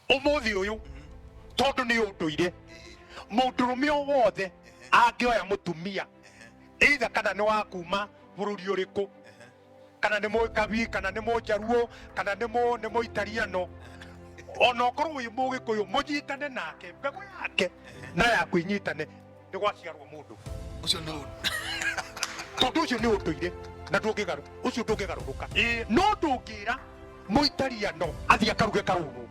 Ũmũthĩ ũyũ tondũ nĩ ũndũire, mũndũrũme o wothe angĩoya mũtumia, either kana nĩ wa kuma bũrũri ũrĩkũ, kana nĩ mũkabi, kana nĩ mũnjaruo, kana nĩ mũ nĩ mũitariano, ona ũkorwo wĩ mũgĩkũyũ, mũnyitane nake, mbegũ yake na yaku inyitane, nĩ gwaciarwo mũndũ. Ũcio nĩ Tondũ ũcio nĩ ũndũire na ndũngĩgarũ ũcio ndũngĩgarũrũka. Ĩĩ, no ndũngĩra mũitariano athiĩ akaruge karũrũ,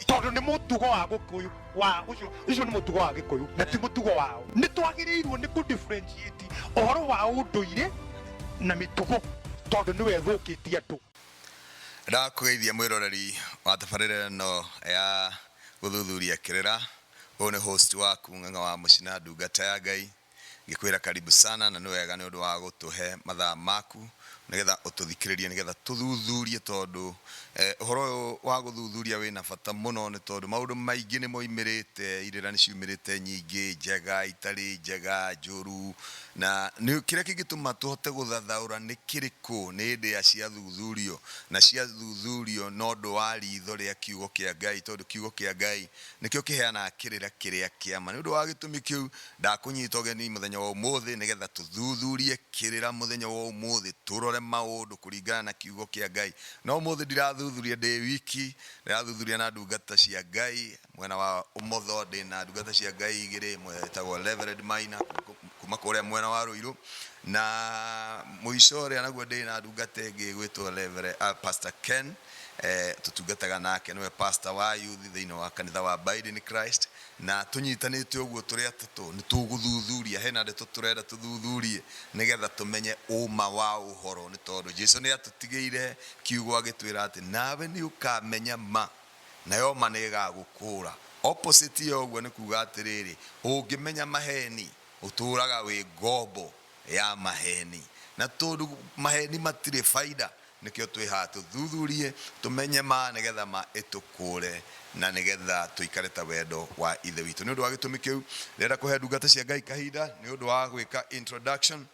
tondũ nĩ mũtugo wa gĩkũyũ wa ũcio ũcio nĩ mũtugo wa gĩkũyũ na ti mũtugo wao. Nĩ twagĩrĩirwo nĩ kũ differentiate ũhoro wa ũndũire na mĩtugo, tondũ nĩwe ĩthũkĩtie andũ. Ndakũgeithia mwĩroreri wa tabarĩra ĩno ya gũthuthuria kĩrĩra. Ũyũ nĩ host waku Ng'ang'a wa Mũcina, ndungata ya Ngai, ngĩkwĩra karibu sana, na nĩ wega nĩ ũndũ wa gũtũhe mathaa maku nĩgetha ũtũthikĩrĩrie, nĩgetha tũthuthurie, tondũ ũhoro ũyũ wa gũthuthuria wĩna bata mũno, nĩ tondũ maũndũ maingĩ nĩ moimĩrĩte, irĩra nĩ ciumĩrĩte nyingĩ, njega, itarĩ njega, njũru, na nĩ kĩrĩa kĩngĩtũma tũhote gũthathaũra nĩ kĩrĩkũ nĩ hĩndĩ ya ciathuthurio, na ciathuthurio na ũndũ wa ritho rĩa kiugo kĩa Ngai, tondũ kiugo kĩa Ngai nĩkĩo kĩheanaga kĩrĩra kĩrĩa kĩa ma. Nĩ ũndũ wa gĩtũmi kĩu ndakũnyita ũgeni mũthenya wa ũmũthĩ nĩgetha tũthuthurie kĩrĩra mũthenya wa ũmũthĩ, tũrore maũndũ kũringana na kiugo kĩa Ngai. No ũmũthĩ ndirathuthuria ndĩ wiki, ndĩrathuthuria na ndungata cia Ngai. Mwena wa ũmotho ndĩna ndungata cia Ngai igĩrĩ, ĩmwe ĩtagwo Reverend Maina kuma kũrĩa mwena wa Ruiru, na mũico ũrĩa naguo ndĩna ndungata ĩngĩ ĩgwĩtwo Reverend, Pastor Ken, tũtungataga nake, nĩwe pastor wa youth thĩinĩ wa kanitha wa Abide in Christ, na tũnyitanĩte ũguo tũrĩ atatũ nĩ tũgũthuthuria, hena ndeto tũrenda tũthuthurie nĩgetha tũmenye ũma wa ũhoro, nĩ tondũ Jesu nĩ atũtigĩire kiugo agĩtwĩra atĩ nawe nĩ ũkamenya ma, nayo ma nĩ ĩgagũkũũra. Opposite ya ũguo nĩ kuga atĩrĩrĩ, ũngĩmenya maheni ũtũraga wĩ ngombo ya maheni, na tondũ maheni matirĩ baida, nĩkĩo twĩ haha tũthuthurie tũmenye ma, nĩgetha ma ĩtũkũre na nĩgetha tũikare ta wendo wa Ithe witũ. Nĩ ũndũ wa gĩtũmi kĩu ndĩrenda kũhe ndungata cia Ngai kahinda nĩ ũndũ wa gwĩka introduction,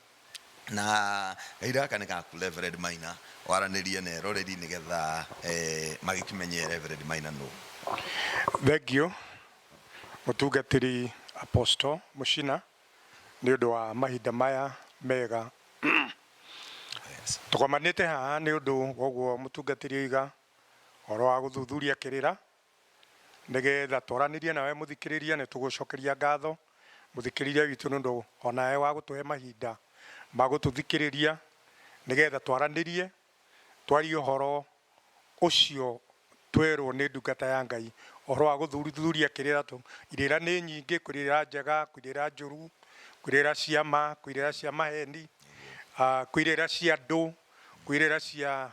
na kahinda gaka nĩ gaku Reverend Maina, waranĩrie na eroreri nĩgetha magĩkĩmenye Reverend Maina nũ. Thengiũ mũtungatĩri Apostle Mũcina nĩ ũndũ wa mahinda maya mega. Tũgomanĩte haha nĩ ũndũ wa ũguo mũtungatĩri oiga, ũhoro wa gũthuthuria kĩrĩra, nĩgetha twaranĩrie nawe mũthikĩrĩria. Nĩ tũgũcokeria ngatho mũthikĩrĩria witũ nĩ ũndũ onawe wa gũtũhe mahinda ma gũtũthikĩrĩria, nĩgetha twaranĩrie, twarie ũhoro ũcio twerwo nĩ ndungata ya Ngai, ũhoro wa gũthuthuria kĩrĩra. Irĩra nĩ nyingĩ, kwĩ irĩra njega, kwĩ irĩra njũru, kwĩ irĩra cia ma, kwĩ irĩra cia maheni, kwĩ irĩra cia andũ, kwĩ irĩra cia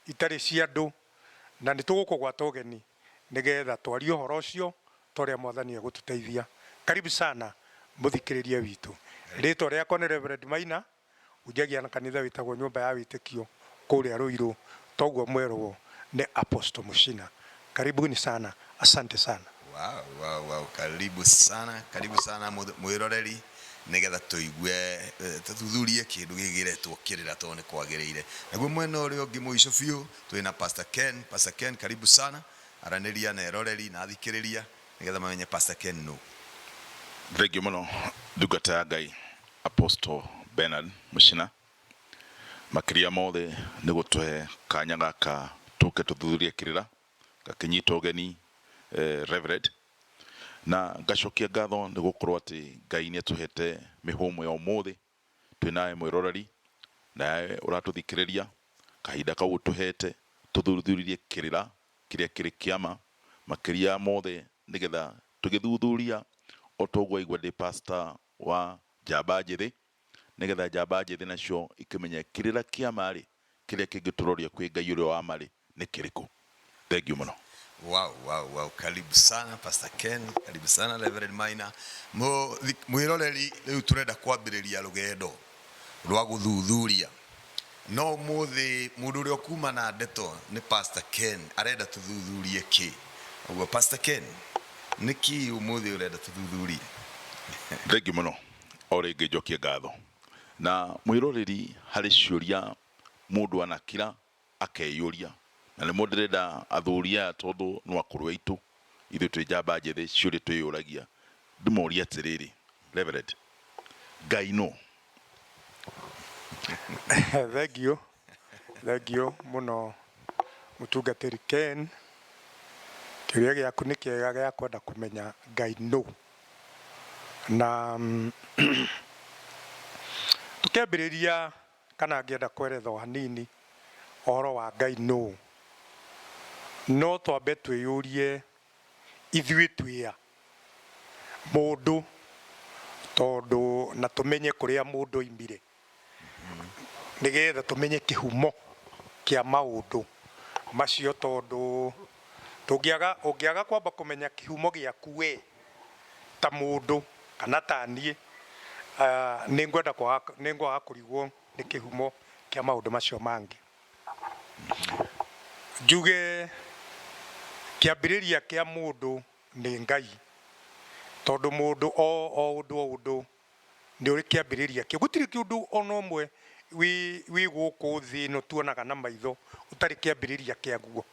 itarĩ cia andũ, na nĩ tũgũkũgwata ũgeni nĩgetha twarie ũhoro ũcio ta ũrĩa Mwathani egũtũteithia. Karibu sana mũthikĩrĩria witũ. Rĩtwa rĩakwa nĩ Reverend Maina, hunjagia na kanitha wĩtagwo Nyũmba ya Wĩtĩkio kũrĩa Ruiru, toguo mwerwo nĩ Apostle Muchina. Karibuni sana, asante sana. Wow. Karibu sana, karibu sana mwĩroreri, nĩgetha tũigue tũthuthurie kĩndũ gĩkĩ gĩretwo kĩrĩra, tondũ nĩ kwagĩrĩire. Naguo mwena ũrĩa ũngĩ mũico biũ twĩna Pastor Ken. Pastor Ken, karibu sana, aranĩria na eroreri na athikĩrĩria nĩgetha mamenye Pastor Ken nũ. Thengiũ mũno ndungata ya Ngai Apostle Bernard Mũcina, makĩria mothe nĩ gũtũhe kanya gaka tũke tũthuthurie kĩrĩra, ngakĩnyita ũgeni Reverend, na ngacokia ngatho nĩ gũkorwo atĩ Ngai nĩ atũhete mĩhũmũ ya ũmũthĩ, twĩ nawe mwĩroreri, nawe ũratũthikĩrĩria, kahinda kau ũtũhete tũthuthuririe kĩrĩra kĩrĩa kĩrĩ kĩama, makĩria ya mothe nĩgetha tũgĩthuthuria o ta ũguo waigua ndĩ pastor wa njamba njĩthĩ, nĩgetha njamba njĩthĩ nacio ikĩmenye kĩrĩra kĩa ma-rĩ, kĩrĩa kĩngĩtũroria kwĩ Ngai ũrĩa wa ma-rĩ, nĩ kĩrĩkũ. Thengiũ mũno. Wow. Karibu sana Pastor Ken, karibu sana Reverend Maina. Mwĩroreri, rĩu tũrenda kwambĩrĩria rũgendo rwa gũthuthuria. No ũmũthĩ mũndũ ũrĩa ũkuma na ndeto nĩ Pastor Ken, arenda tũthuthurie kĩ? Ũguo Pastor Ken, nĩ kĩ ũmũthĩ ũrenda tũthuthurie? Thengiũ mũno. O rĩngĩ njokie ngatho na mwĩroreri harĩ ciũria mũndũ anakira akeyũria. Na nĩmo ndĩrenda athuri aya tondũ no akũrũ aitũ, ithuĩ twĩ njamba njĩthĩ, ciũria twĩyũragia. Ndĩmorie atĩrĩrĩ, Reverend, Ngai nũ? Thengiũ, thengiũ mũno mũtungatĩri Ken. Kĩũria gĩaku nĩ kĩega gĩa kwenda kũmenya Ngai nũ. Na tũkĩambĩrĩria kana ngĩenda kweretha o hanini ũhoro wa Ngai nũ, no twambe twĩyũrie ithuĩ twĩ a? Mũndũ tondũ na tũmenye kũrĩa mũndũ oimire nĩgetha tũmenye kĩhumo kĩa maũndũ macio tondũ tũngĩaga ũngĩaga kwamba kũmenya kĩhumo gĩaku we ta mũndũ kana ta niĩ nĩngwenda kwaga nĩngwaga kũrigwo nĩ kĩhumo kĩa maũndũ macio mangĩ. Njuge kĩambĩrĩria kĩa mũndũ nĩ Ngai, tondũ mũndũ o o ũndũ o ũndũ nĩ ũrĩ kĩambĩrĩria kĩo. Gũtirĩ kĩũndũ ona ũmwe wĩ wĩ gũkũ thĩ ĩno tuonaga na maitho ũtarĩ kĩambĩrĩria kĩaguo.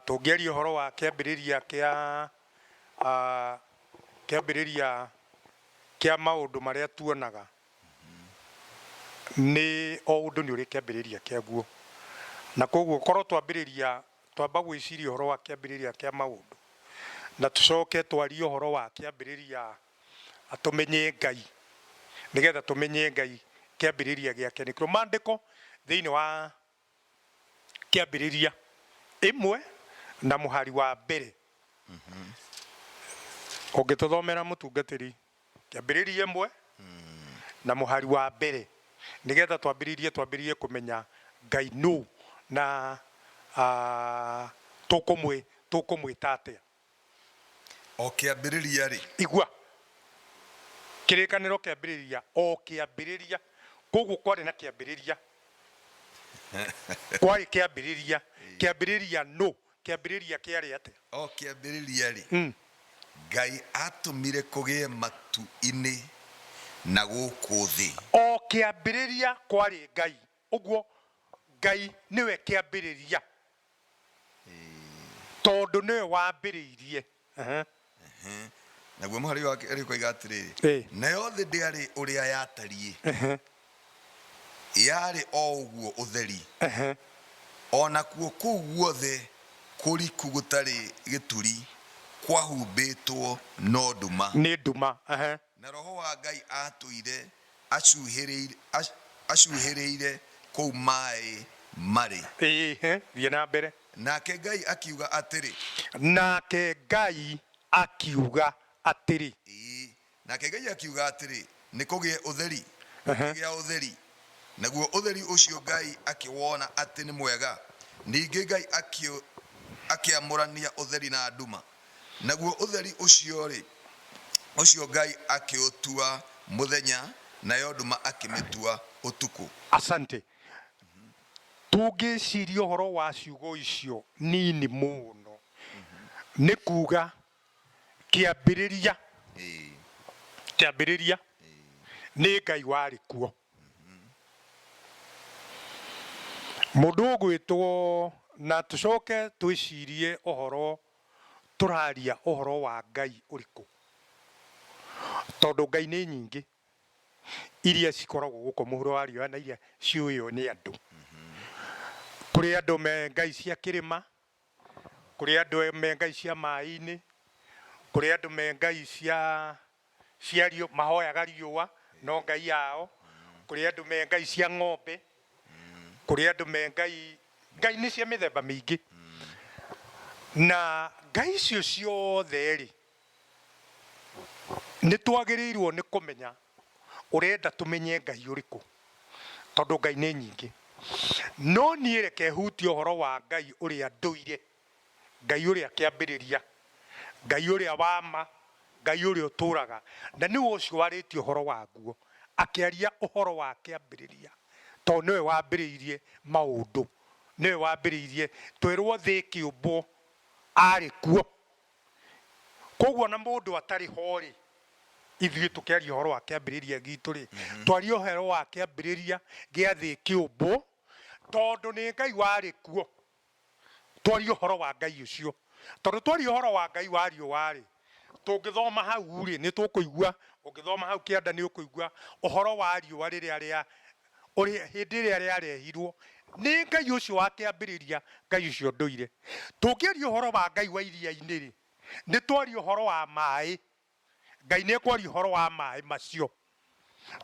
Tũngĩaria ũhoro wa kĩambĩrĩria kĩa kĩambĩrĩria kĩa maũndũ marĩa tuonaga, Nĩ o ũndũ nĩ ũrĩ kĩambĩrĩria kĩaguo. Na kwoguo korwo twambĩrĩria, twamba gwĩciria ũhoro wa kĩambĩrĩria kĩa maũndũ, na tũcoke twarie ũhoro wa kĩambĩrĩria tũmenye Ngai, nĩgetha tũmenye Ngai kĩambĩrĩria gĩake nĩkĩo. Maandĩko thĩinĩ wa Kĩambĩrĩria ĩmwe na mũhari wa mbere. Ũngĩtũthomera mũtungatĩri Kĩambĩrĩria ĩmwe na mũhari wa mbere nĩgetha twambĩrĩrie twambĩrĩrie kũmenya Ngai nũ na tũkũmwĩ tũkũmwĩta atĩa. O kĩambĩrĩria-rĩ. Igua. Kĩrĩkanĩro kĩambĩrĩria o kĩambĩrĩria. Koguo kwarĩ na kĩambĩrĩria. Kwarĩ kĩambĩrĩria. Kĩambĩrĩria nũ? Kĩambĩrĩria kĩarĩ atĩa? O kĩambĩrĩria-rĩ, Ngai aatũmire kũgĩe matu-inĩ na gũkũ thĩ. O kĩambĩrĩria kwarĩ Ngai. Ũguo Ngai nĩwe kĩambĩrĩria tondũ nĩwe wambĩrĩirie. Naguo mũhari wa kerĩ ũkoiga atĩrĩrĩ, nayo thĩ ndĩarĩ ũrĩa yatariĩ, yarĩ o ũguo ũtheri, o nakuo kũu guothe kũriku gũtarĩ gĩturi kwahumbĩtwo no nduma. Nĩ nduma. Na Roho wa Ngai aatũire acuhĩrĩire kũu maĩ marĩ. Ĩĩ, thiĩ na mbere. Nake Ngai akiuga atĩrĩ. Nake Ngai akiuga atĩrĩ. Ĩĩ, nake Ngai akiuga atĩrĩ, Nĩkũgĩe ũtheri, gũkĩgĩa ũtheri. Naguo ũtheri ũcio Ngai akĩwona atĩ nĩ mwega. Ningĩ Ngai akĩamũrania ũtheri na nduma. Naguo ũtheri ũcio-rĩ, ũcio Ngai akĩũtua mũthenya, nayo nduma akĩmĩtua ũtukũ. Asante. Tũngĩciria ũhoro wa ciugo icio nini mũno, nĩ kuga kĩambĩrĩria, kĩambĩrĩria nĩ Ngai warĩ kuo. Mũndũ ũgwĩtwo na tũcoke twĩcirie ũhoro tũraria ũhoro wa Ngai ũrĩkũ, tondũ Ngai nĩ nyingĩ iria cikoragwo gũkũ mũhuro wa riũa na iria ciũĩo nĩ andũ. Kũrĩ andũ me Ngai cia kĩrĩma, kũrĩ andũ me Ngai cia maĩ-inĩ, kũrĩ andũ me Ngai cia cia riũ mahoyaga riũa no Ngai yao, kũrĩ andũ me Ngai cia ng'ombe, kũrĩ andũ me Ngai Ngai nĩ cia mĩthemba mĩingĩ. Na Ngai icio ciothe rĩ, nĩ twagĩrĩirwo nĩ kũmenya ũrenda tũmenye Ngai ũrĩkũ, tondũ Ngai nĩ nyingĩ. No niĩ reke hutie ũhoro wa Ngai ũrĩa ndũire Ngai ũrĩa kĩambĩrĩria, Ngai ũrĩa wa ma, Ngai ũrĩa ũtũũraga, na nĩwe ũcio warĩtie ũhoro waguo, akĩaria ũhoro wa kĩambĩrĩria, tondũ nĩwe wambĩrĩirie maũndũ, nĩwe wambĩrĩirie, twerwo thĩ ĩkĩũmbwo arĩ kuo. Koguo ona mũndũ atarĩ ho-rĩ, ithuĩ tũkĩaria ũhoro wa kĩambĩrĩria gitũ-rĩ, twarie ũhoro wa kĩambĩrĩria gĩa thĩ ĩkĩũmbwo, tondũ nĩ Ngai warĩ kuo. Twarie ũhoro wa Ngai ũcio. Tondũ twaria ũhoro wa Ngai wa riũa-rĩ, tũngĩthoma hau-rĩ, nĩ tũkũigua, ũngĩthoma hau kĩanda nĩ ũkũigua ũhoro wa riũa rĩrĩa rĩa, ũrĩa, hĩndĩ ĩrĩa rĩarehirwo nĩ Ngai ũcio wa kĩambĩrĩria, Ngai ũcio ndũire. Tũngĩaria ũhoro wa Ngai wa iria-inĩ-rĩ, nĩ twaria ũhoro wa maĩ. Ngai nĩ ekwaria ũhoro wa maĩ macio.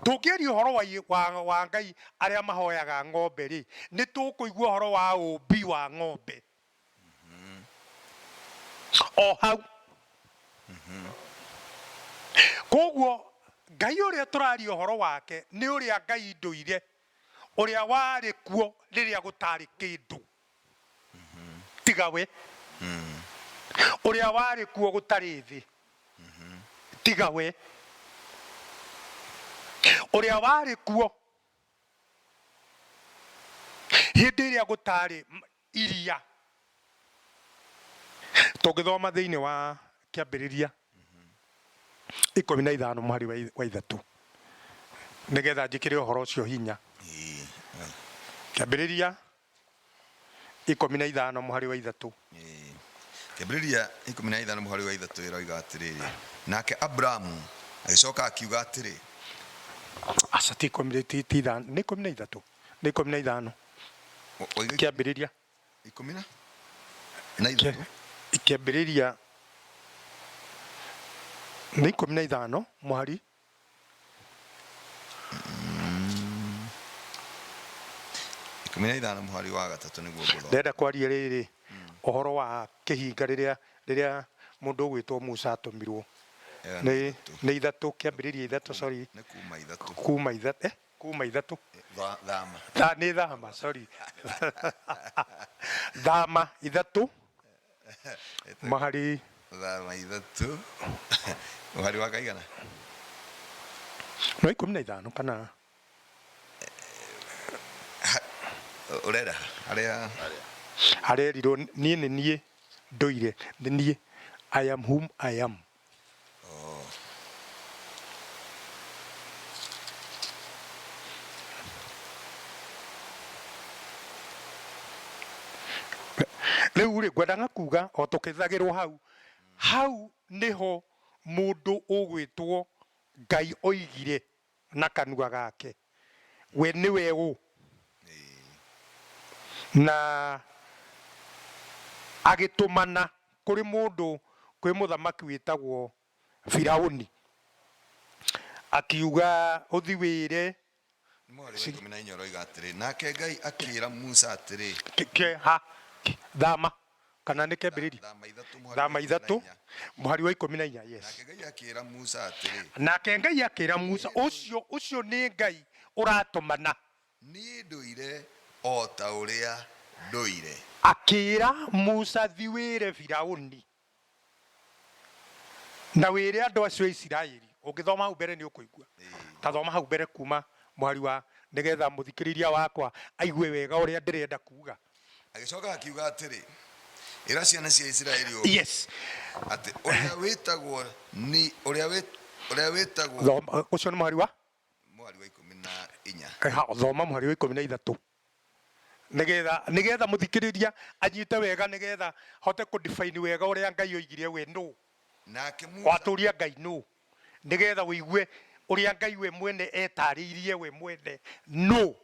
Tũngĩaria ũhoro wa, wa, wa Ngai arĩa mahoyaga ng'ombe rĩ, nĩ tũkũigua ũhoro wa ũmbi wa ng'ombe o hau. Koguo Ngai ũrĩa tũraria ũhoro wake nĩ ũrĩa Ngai ndũire, ũrĩa warĩ kuo rĩrĩa gũtarĩ kĩndũ tiga we, ũrĩa warĩ kuo gũtarĩ thĩ tiga we, ũrĩa warĩ kuo hĩndĩ ĩrĩa gũtarĩ iria. Tũngĩthoma thĩinĩ wa Kĩambĩrĩria 15 mũhari wa 3 nĩgetha njĩkĩre ũhoro ũcio hinya. Kĩambĩrĩria 15 mũhari wa 3. Kĩambĩrĩria 15 mũhari wa 3 ĩroiga atĩrĩrĩ, nake Aburamu agĩcoka akiuga atĩrĩ. Aca, ti ikũmi, ti ithano, nĩ 13, nĩ 15. Kĩambĩrĩria. 13? Kĩambĩrĩria nĩ 15 mũhari. 15 mũhari wa 3 nĩguo ngũthoma. Ndĩrenda kwaria rĩrĩ ũhoro wa kĩhinga rĩrĩa rĩrĩa mũndũ ũgwĩtwo Musa atũmirwo. Nĩ nĩ 3, Kĩambĩrĩria 3, sorry. Nĩ kuma 3. Kuma 3, eh? Kuma 3. Thama. Nĩ thama, sorry. Thama 3 Mũhari. Thama 3 mũhari wa kaigana? No 15 kana. Ũrera harĩa. Harerirwo niĩ nĩ niĩ ndũire, nĩ niĩ, I am whom I am. Rĩu rĩ, ngwendaga kuga o tũkĩthagĩrwo hau, hau nĩho mũndũ ũgwĩtwo Ngai oigire na kanua gake, we nĩwe ũ? Na agĩtũmana kũrĩ mũndũ, kwĩ mũthamaki wĩtagwo Firauni, akiuga, Ũthi wĩre. Nĩ mũhari wa 14 ũroiga atĩrĩ, Nake Ngai akĩĩra Musa atĩrĩ. Kĩeha, Thama, kana nĩ Kĩambĩrĩria? Thama 3 mũhari wa Thama ikũmi na 3 inya. Mũhari wa 14, yes. Nake Ngai akĩĩra Musa atĩrĩ. Nake Ngai akĩĩra Musa, ũcio, ũcio nĩ Ngai ũratũmana. Niĩ ndũire o ta ũrĩa ndũire. Akĩĩra Musa, Thiĩ wĩre Firauni. Na wĩre andũ acio a Isiraeli. Ũngĩthoma hau mbere nĩ ũkũigua. Ta thoma hau mbere kuma mũhari wa nĩgetha mũthikĩrĩria wakwa aigue wega ũrĩa ndĩrenda kuga. Agĩcoka akiuga atĩrĩ, Ĩra ciana cia Isiraeli ũũ, Yes. atĩ ũrĩa wĩtagwo ni ũrĩa wĩ ũrĩa wĩtagwo Thoma, ũcio nĩ mũhari wa? Mũhari wa 14. Ha, thoma mũhari wa 13. Nĩgetha nĩgetha mũthikĩrĩria anyite wega nĩgetha hote kũ define wega ũrĩa Ngai oigire we nũ. Nake Musa. Watũria Ngai nũ. Nĩgetha ũigue ũrĩa Ngai we mwene etarĩirie we mwene nũ.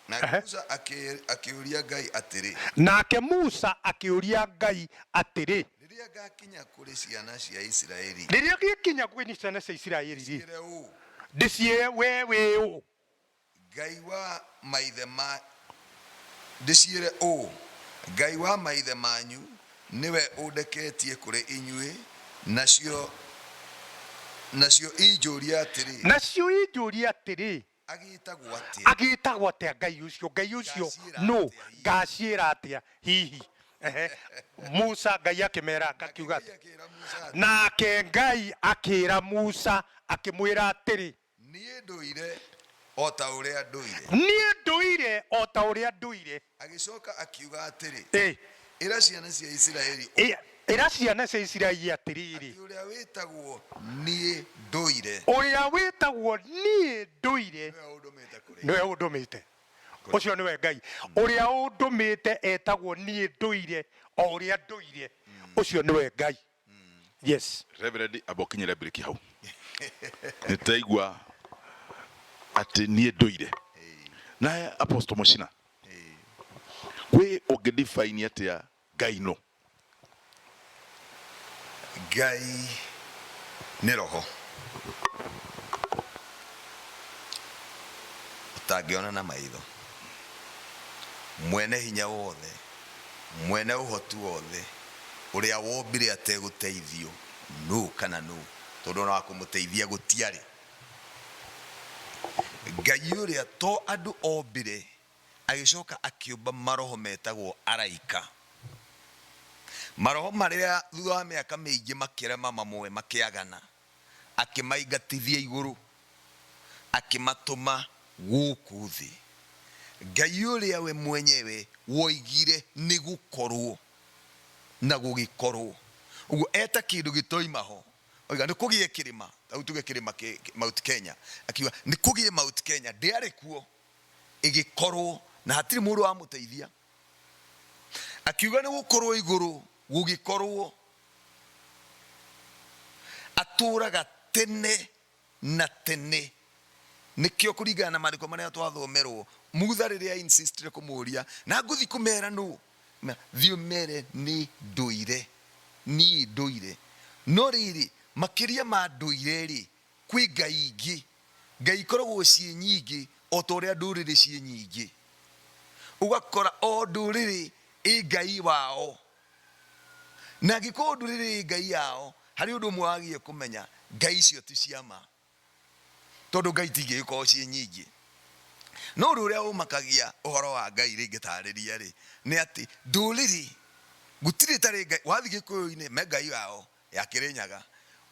Nake Musa akĩũria Ngai atĩrĩ. Nake Musa akĩũria Ngai atĩrĩ. Rĩrĩa ngakinya kũrĩ ciana cia Isiraeli. Rĩrĩa ngĩkinya kwĩ ciana cia Isiraeli-rĩ. Ndĩciĩre ũũ. Ndĩciĩre wee wĩ ũ? Ngai wa maithe ma, ndĩciĩre ũũ, 'Ngai wa maithe manyu nĩwe ũndeketie kũrĩ inyuĩ, nacio, nacio injũrie atĩrĩ. Nacio injũrie atĩrĩ. Agĩĩtagwo atĩa? Agĩĩtagwo atĩa Ngai ũcio? Ngai ũcio Ngaciĩra nũ? atĩa hihi? Ngaciĩra atĩa hihi? Ehe. Musa, Ngai akĩmera, Nake akiuga Ngai atĩa? akĩĩra Musa atĩrĩ. Nake Ngai akĩĩra Musa akĩmwĩra atĩrĩ. Niĩ ndũire o ta ũrĩa ndũire. Niĩ ndũire o ta ũrĩa ndũire. Agĩcoka akiuga atĩrĩ, Ĩ. Ĩra ciana cia Isiraeli ũũ. Ĩ, ĩra ciana cia Isiraeli atĩrĩrĩ. Atĩ ũrĩa wĩtagwo Niĩ Ndũire. Ũrĩa wĩtagwo Niĩ Ndũire. Nĩwe ũndũmĩte kũrĩ Nĩwe ũndũmĩte. Ũcio nĩwe Ngai ũrĩa ũndũmĩte, etagwo niĩ ndũire o ũrĩa ndũire. Ũcio nĩwe Ngai. Yes. Reverend, amba ũkinyĩre mbiriki hau. Nĩtaigua atĩ niĩ ndũire. Nawe Apostle Mũcina, wĩ ũngĩ define atĩa Ngai nũ? Ngai nĩ roho ũtangĩona na maitho, mwene hinya wothe, mwene ũhoti wothe, ũrĩa wombire ategũteithio nũ kana nũ, tondũ ona wa kũmũteithia gũtiarĩ. Ngai ũrĩa to andũ ombire Agĩcoka akĩũmba maroho metagwo araika. Maroho marĩa thutha wa mĩaka mĩingĩ makĩrema mamwe makĩagana, akĩmaingatithia igũrũ, akĩmatũma gũkũ thĩ. Ngai ũrĩa we mwenyewe woigire nĩ gũkorwo, na gũgĩkorwo. Ũguo eta kĩndũ gĩtoima ho, oiga nĩ kũgĩe kĩrĩma, ta rĩu tuge kĩrĩma Mount Kenya, akiuga nĩ kũgĩe Mount Kenya, ndĩarĩ kuo. Ĩgĩkorwo, na hatirĩ mũndũ wamũteithia. Akiuga nĩ gũkorwo igũrũ, gũgĩkorwo. Atũraga tene na tene. Nĩkĩo kũringana na maandĩko marĩa twathomerwo, Mutha rĩrĩa insistire kũmũria, na ngũthi kũmera nũ? Thiĩ ũmere nĩ ndũire, niĩ ndũire. No rĩrĩ, makĩria ma ndũire-rĩ, Kwĩ ngai ingĩ. Ngai ikoragwo ciĩ nyingĩ o ta ũrĩa ndũrĩrĩ ciĩ nyingĩ. Ũgakora o ndũrĩrĩ ĩ ngai wao. Na angĩkorwo ndũrĩrĩ ĩ ngai yao, harĩ ũndũ ũmwe wagĩrĩire kũmenya, ngai icio ti cia ma. Tondũ ngai itingĩgĩkorwo ciĩ nyingĩ. No ũndũ ũrĩa ũmakagia ũhoro wa ngai rĩngĩtarĩria rĩ, nĩ atĩ ndũrĩrĩ gũtirĩ ĩtarĩ ngai. Wathiĩ Gĩkũyũ-inĩ me ngai yao, ya Kĩrĩnyaga,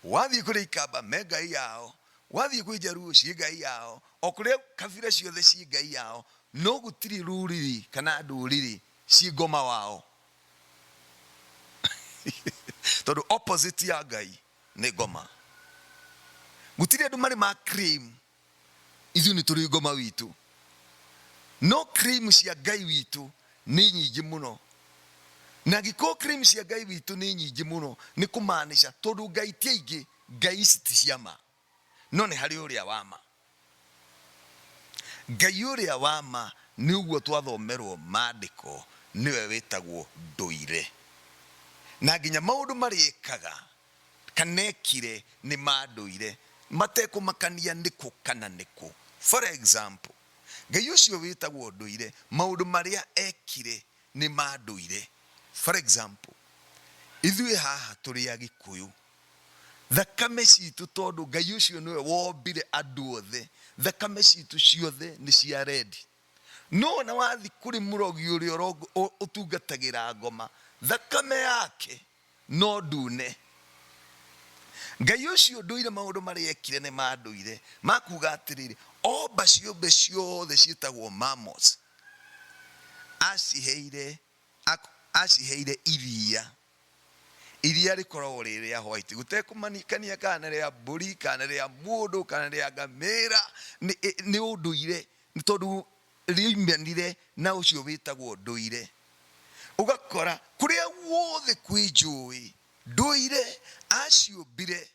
wathiĩ kũrĩ Ikamba me ngai yao, wathiĩ kwĩ Njaruo ciĩ ngai yao, o kũrĩa kabira ciothe ciĩ ngai yao, no gũtirĩ rũrĩrĩ kana ndũrĩrĩ ciĩ ngoma wao. Tondũ opposite ya ngai nĩ ngoma. Gũtirĩ andũ marĩ ma claim Ithuĩ nĩ tũrĩ ngoma witũ. No claim cia Ngai witũ nĩ nyingĩ mũno. Na angĩkorwo claim cia Ngai witũ nĩ nyingĩ mũno, nĩ kũmaanisha tondũ Ngai ti aingĩ, Ngai ici ti cia ma. No nĩ harĩ ũrĩa wa ma. Ngai ũrĩa wa ma nĩ ũguo twathomerwo maandĩko, nĩwe wĩtagwo ndũire. Na nginya maũndũ marĩa ekaga kana ekire nĩ ma ndũire matekũmakania nĩ kũ kana nĩ kũ. For example, Ngai ũcio wĩtagwo ndũire maũndũ marĩa ekire nĩ ma ndũire. For example, ithuĩ haha tũrĩ Agĩkũyũ, thakame citũ tondũ Ngai ũcio nĩwe wombire andũ othe, thakame citũ ciothe nĩ cia red. No ona wathiĩ kũrĩ mũrogi ũrĩa ũtungatagĩra ngoma, thakame yake no ndune. Ngai ũcio ndũire maũndũ marĩa ekire nĩ ma ndũire, ma kuuga atĩrĩrĩ, omba ciũmbe ciothe ciĩtagwo mammals, aciheire, aciheire iria. Iria rĩkoragwo rĩ rĩa white, gũtekũmanikania kana nĩ rĩa mbũri, kana nĩ rĩa mũndũ, kana nĩ rĩa ngamĩra, nĩ ũndũire, nĩ tondũ rĩoimanire na ũcio wĩtagwo ndũire. Ũgakora kũrĩa guothe kwĩ njũĩ, ndũire aciũmbire,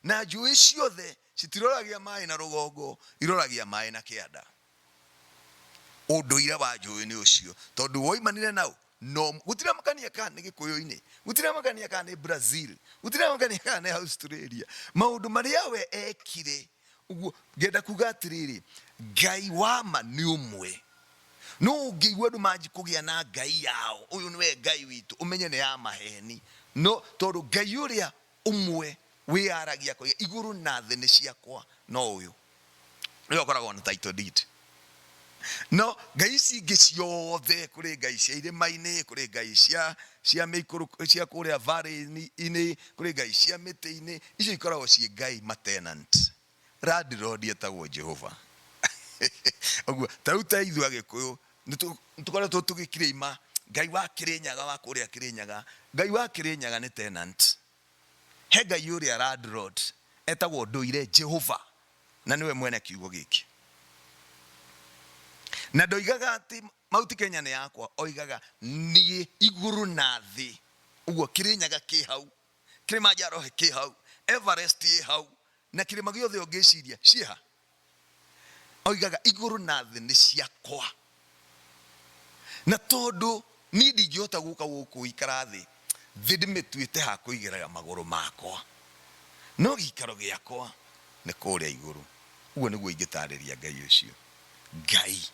na njũĩ ciothe citiroragia maĩ na rũgongo, iroragia maĩ na kĩanda. Ũndũire wa njũĩ nĩ ũcio, tondũ woimanire na ũ? No gũtiramakania kana nĩ Gĩkũyũ-inĩ, gũtiramakania kana nĩ Brazil, gũtiramakania kana nĩ Australia. Maũndũ marĩa we ekire, ũguo ngenda kuga atĩrĩrĩ, Ngai wa ma nĩ ũmwe. No ũngĩigua andũ manji kũgĩa na ngai yao, ũyũ nĩwe Ngai witũ, ũmenye nĩ ya maheni. No tondũ Ngai ũrĩa ũmwe wĩyaragia akoiga igũrũ na thĩ nĩ ciakwa, no ũyũ nĩwe ũkoragwo na title deed. No ngai ici ingĩ ciothe, kũrĩ ngai cia irĩma-inĩ, kũrĩ ngai cia cia mĩikũrũko cia kũrĩa valley-inĩ, kũrĩ ngai cia mĩtĩ-inĩ, icio ikoragwo ciĩ ngai matenant. Landlord etagwo Jehova. Ũguo ta rĩu ta ithuĩ Agĩkũyũ nĩ tũkoretwo tũgĩkirĩima Ngai wa Kĩrĩnyaga wa kũrĩa Kĩrĩnyaga. Ngai wa Kĩrĩnyaga nĩ tenant. He Ngai ũrĩa landlord etagwo Ndũire Jehova na nĩwe mwene kiugo gĩkĩ. Na ndoigaga atĩ Mount Kenya nĩ yakwa, oigaga niĩ igũrũ na thĩ. Ũguo Kĩrĩnyaga kĩ hau, Kilimanjaro kĩ hau, Everest ĩ hau, na kĩrĩma gĩothe ũngĩciria ciĩ ha? Oigaga igũrũ na thĩ nĩ ciakwa. Na tondũ niĩ ndingĩhota gũka gũkũ gũikara thĩ, thĩ ndĩmĩtuĩte ha kũigĩrĩra magũrũ makwa, no gĩikaro gĩakwa nĩ kũrĩa igũrũ. Ũguo nĩguo ingĩtarĩria Ngai ũcio. Ngai.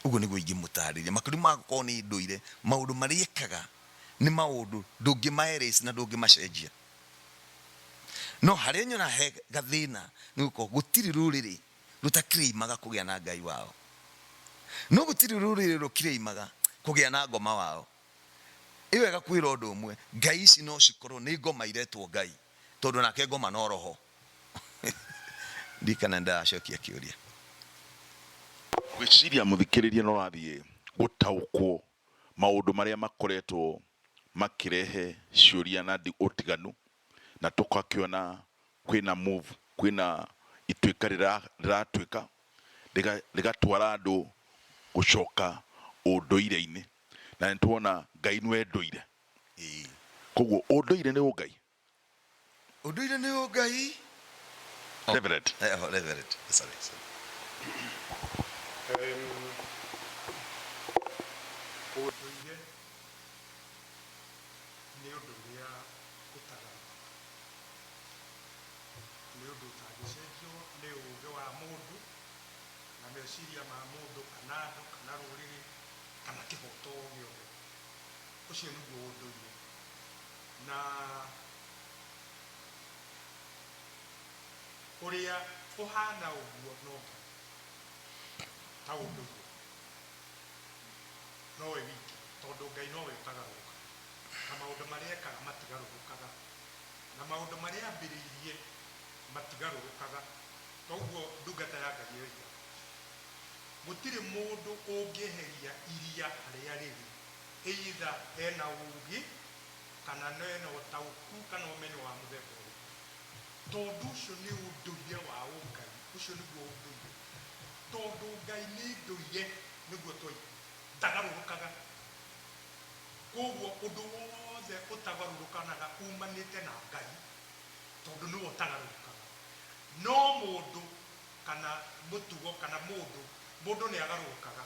Ũguo nĩguo ingĩmũtarĩria. Makĩria ma gũkorwo nĩ ndũire, maũndũ marĩa ekaga nĩ maũndũ ndũngĩma erase na ndũngĩmacenjia. No harĩa nyonaga he gathĩna nĩ gũkorwo gũtirĩ rũrĩrĩ rũtakĩrĩimaga kũgĩa na Ngai wao. No gũtirĩ rũrĩrĩ rũkĩrĩimaga kũgĩa na ngoma wao. Ĩ wega kwĩra ũndũ ũmwe, ngai ici no cikorwo nĩ ngoma iretwo ngai, tondũ nake ngoma no roho. Ndiũĩ kana nĩndĩracokia kĩũria. Ngwĩciria mũthikĩrĩria nĩ ũrathiĩ gũtaũkwo maũndũ marĩa makoretwo makĩrehe ciũria na ũtiganu, na tũgakĩona kwĩna move, kwĩna ituĩka rĩratuĩka rĩgatwara andũ gũcoka ũndũire-inĩ, na nĩ tuona Ngai nĩwe ndũire. Koguo ũndũire nĩ ũngai. Ũndũire nĩ ũngai. Reverend. Eh, oh, Reverend. Sorry, sorry. Ũndũire nĩ ũndũ ũrĩa ũtagarũrũkaga. Nĩ ũndũ ũtangĩcenjio nĩ ũgĩ wa mũndũ, kana meciria ma mũndũ, kana andũ, kana rũrĩrĩ, kana kĩhoto o gĩothe. Ũcio nĩguo ũndũire. Na ũrĩa ũhana ũguo no Ngai, ta ũndũire. Nowe wiki, tondũ Ngai nowe ũtagarũrũkaga, na maũndũ marĩa ekaga matigarũrũkaga, na maũndũ marĩa ambĩrĩirie matigarũrũkaga. Toguo ndungata ya Ngai yoiga, gũtirĩ mũndũ ũngĩeheria iria harĩa rĩrĩ, either ena ũgĩ kana ena ũtaũku kana ũmenyo wa mũthemba ũrĩkũ. Tondũ ũcio nĩ ũndũire wa ũngai, ũcio nĩguo ũndũire. Tondũ Ngai nĩ ndũire nĩguo twaigua, ndagarũrũkaga. Kwoguo ũndũ wothe ũtagarũrũkanaga umanĩte na Ngai, tondũ nĩwe ũtagarũrũkaga. No mũndũ kana mũtugo kana mũndũ, mũndũ nĩ agarũrũkaga.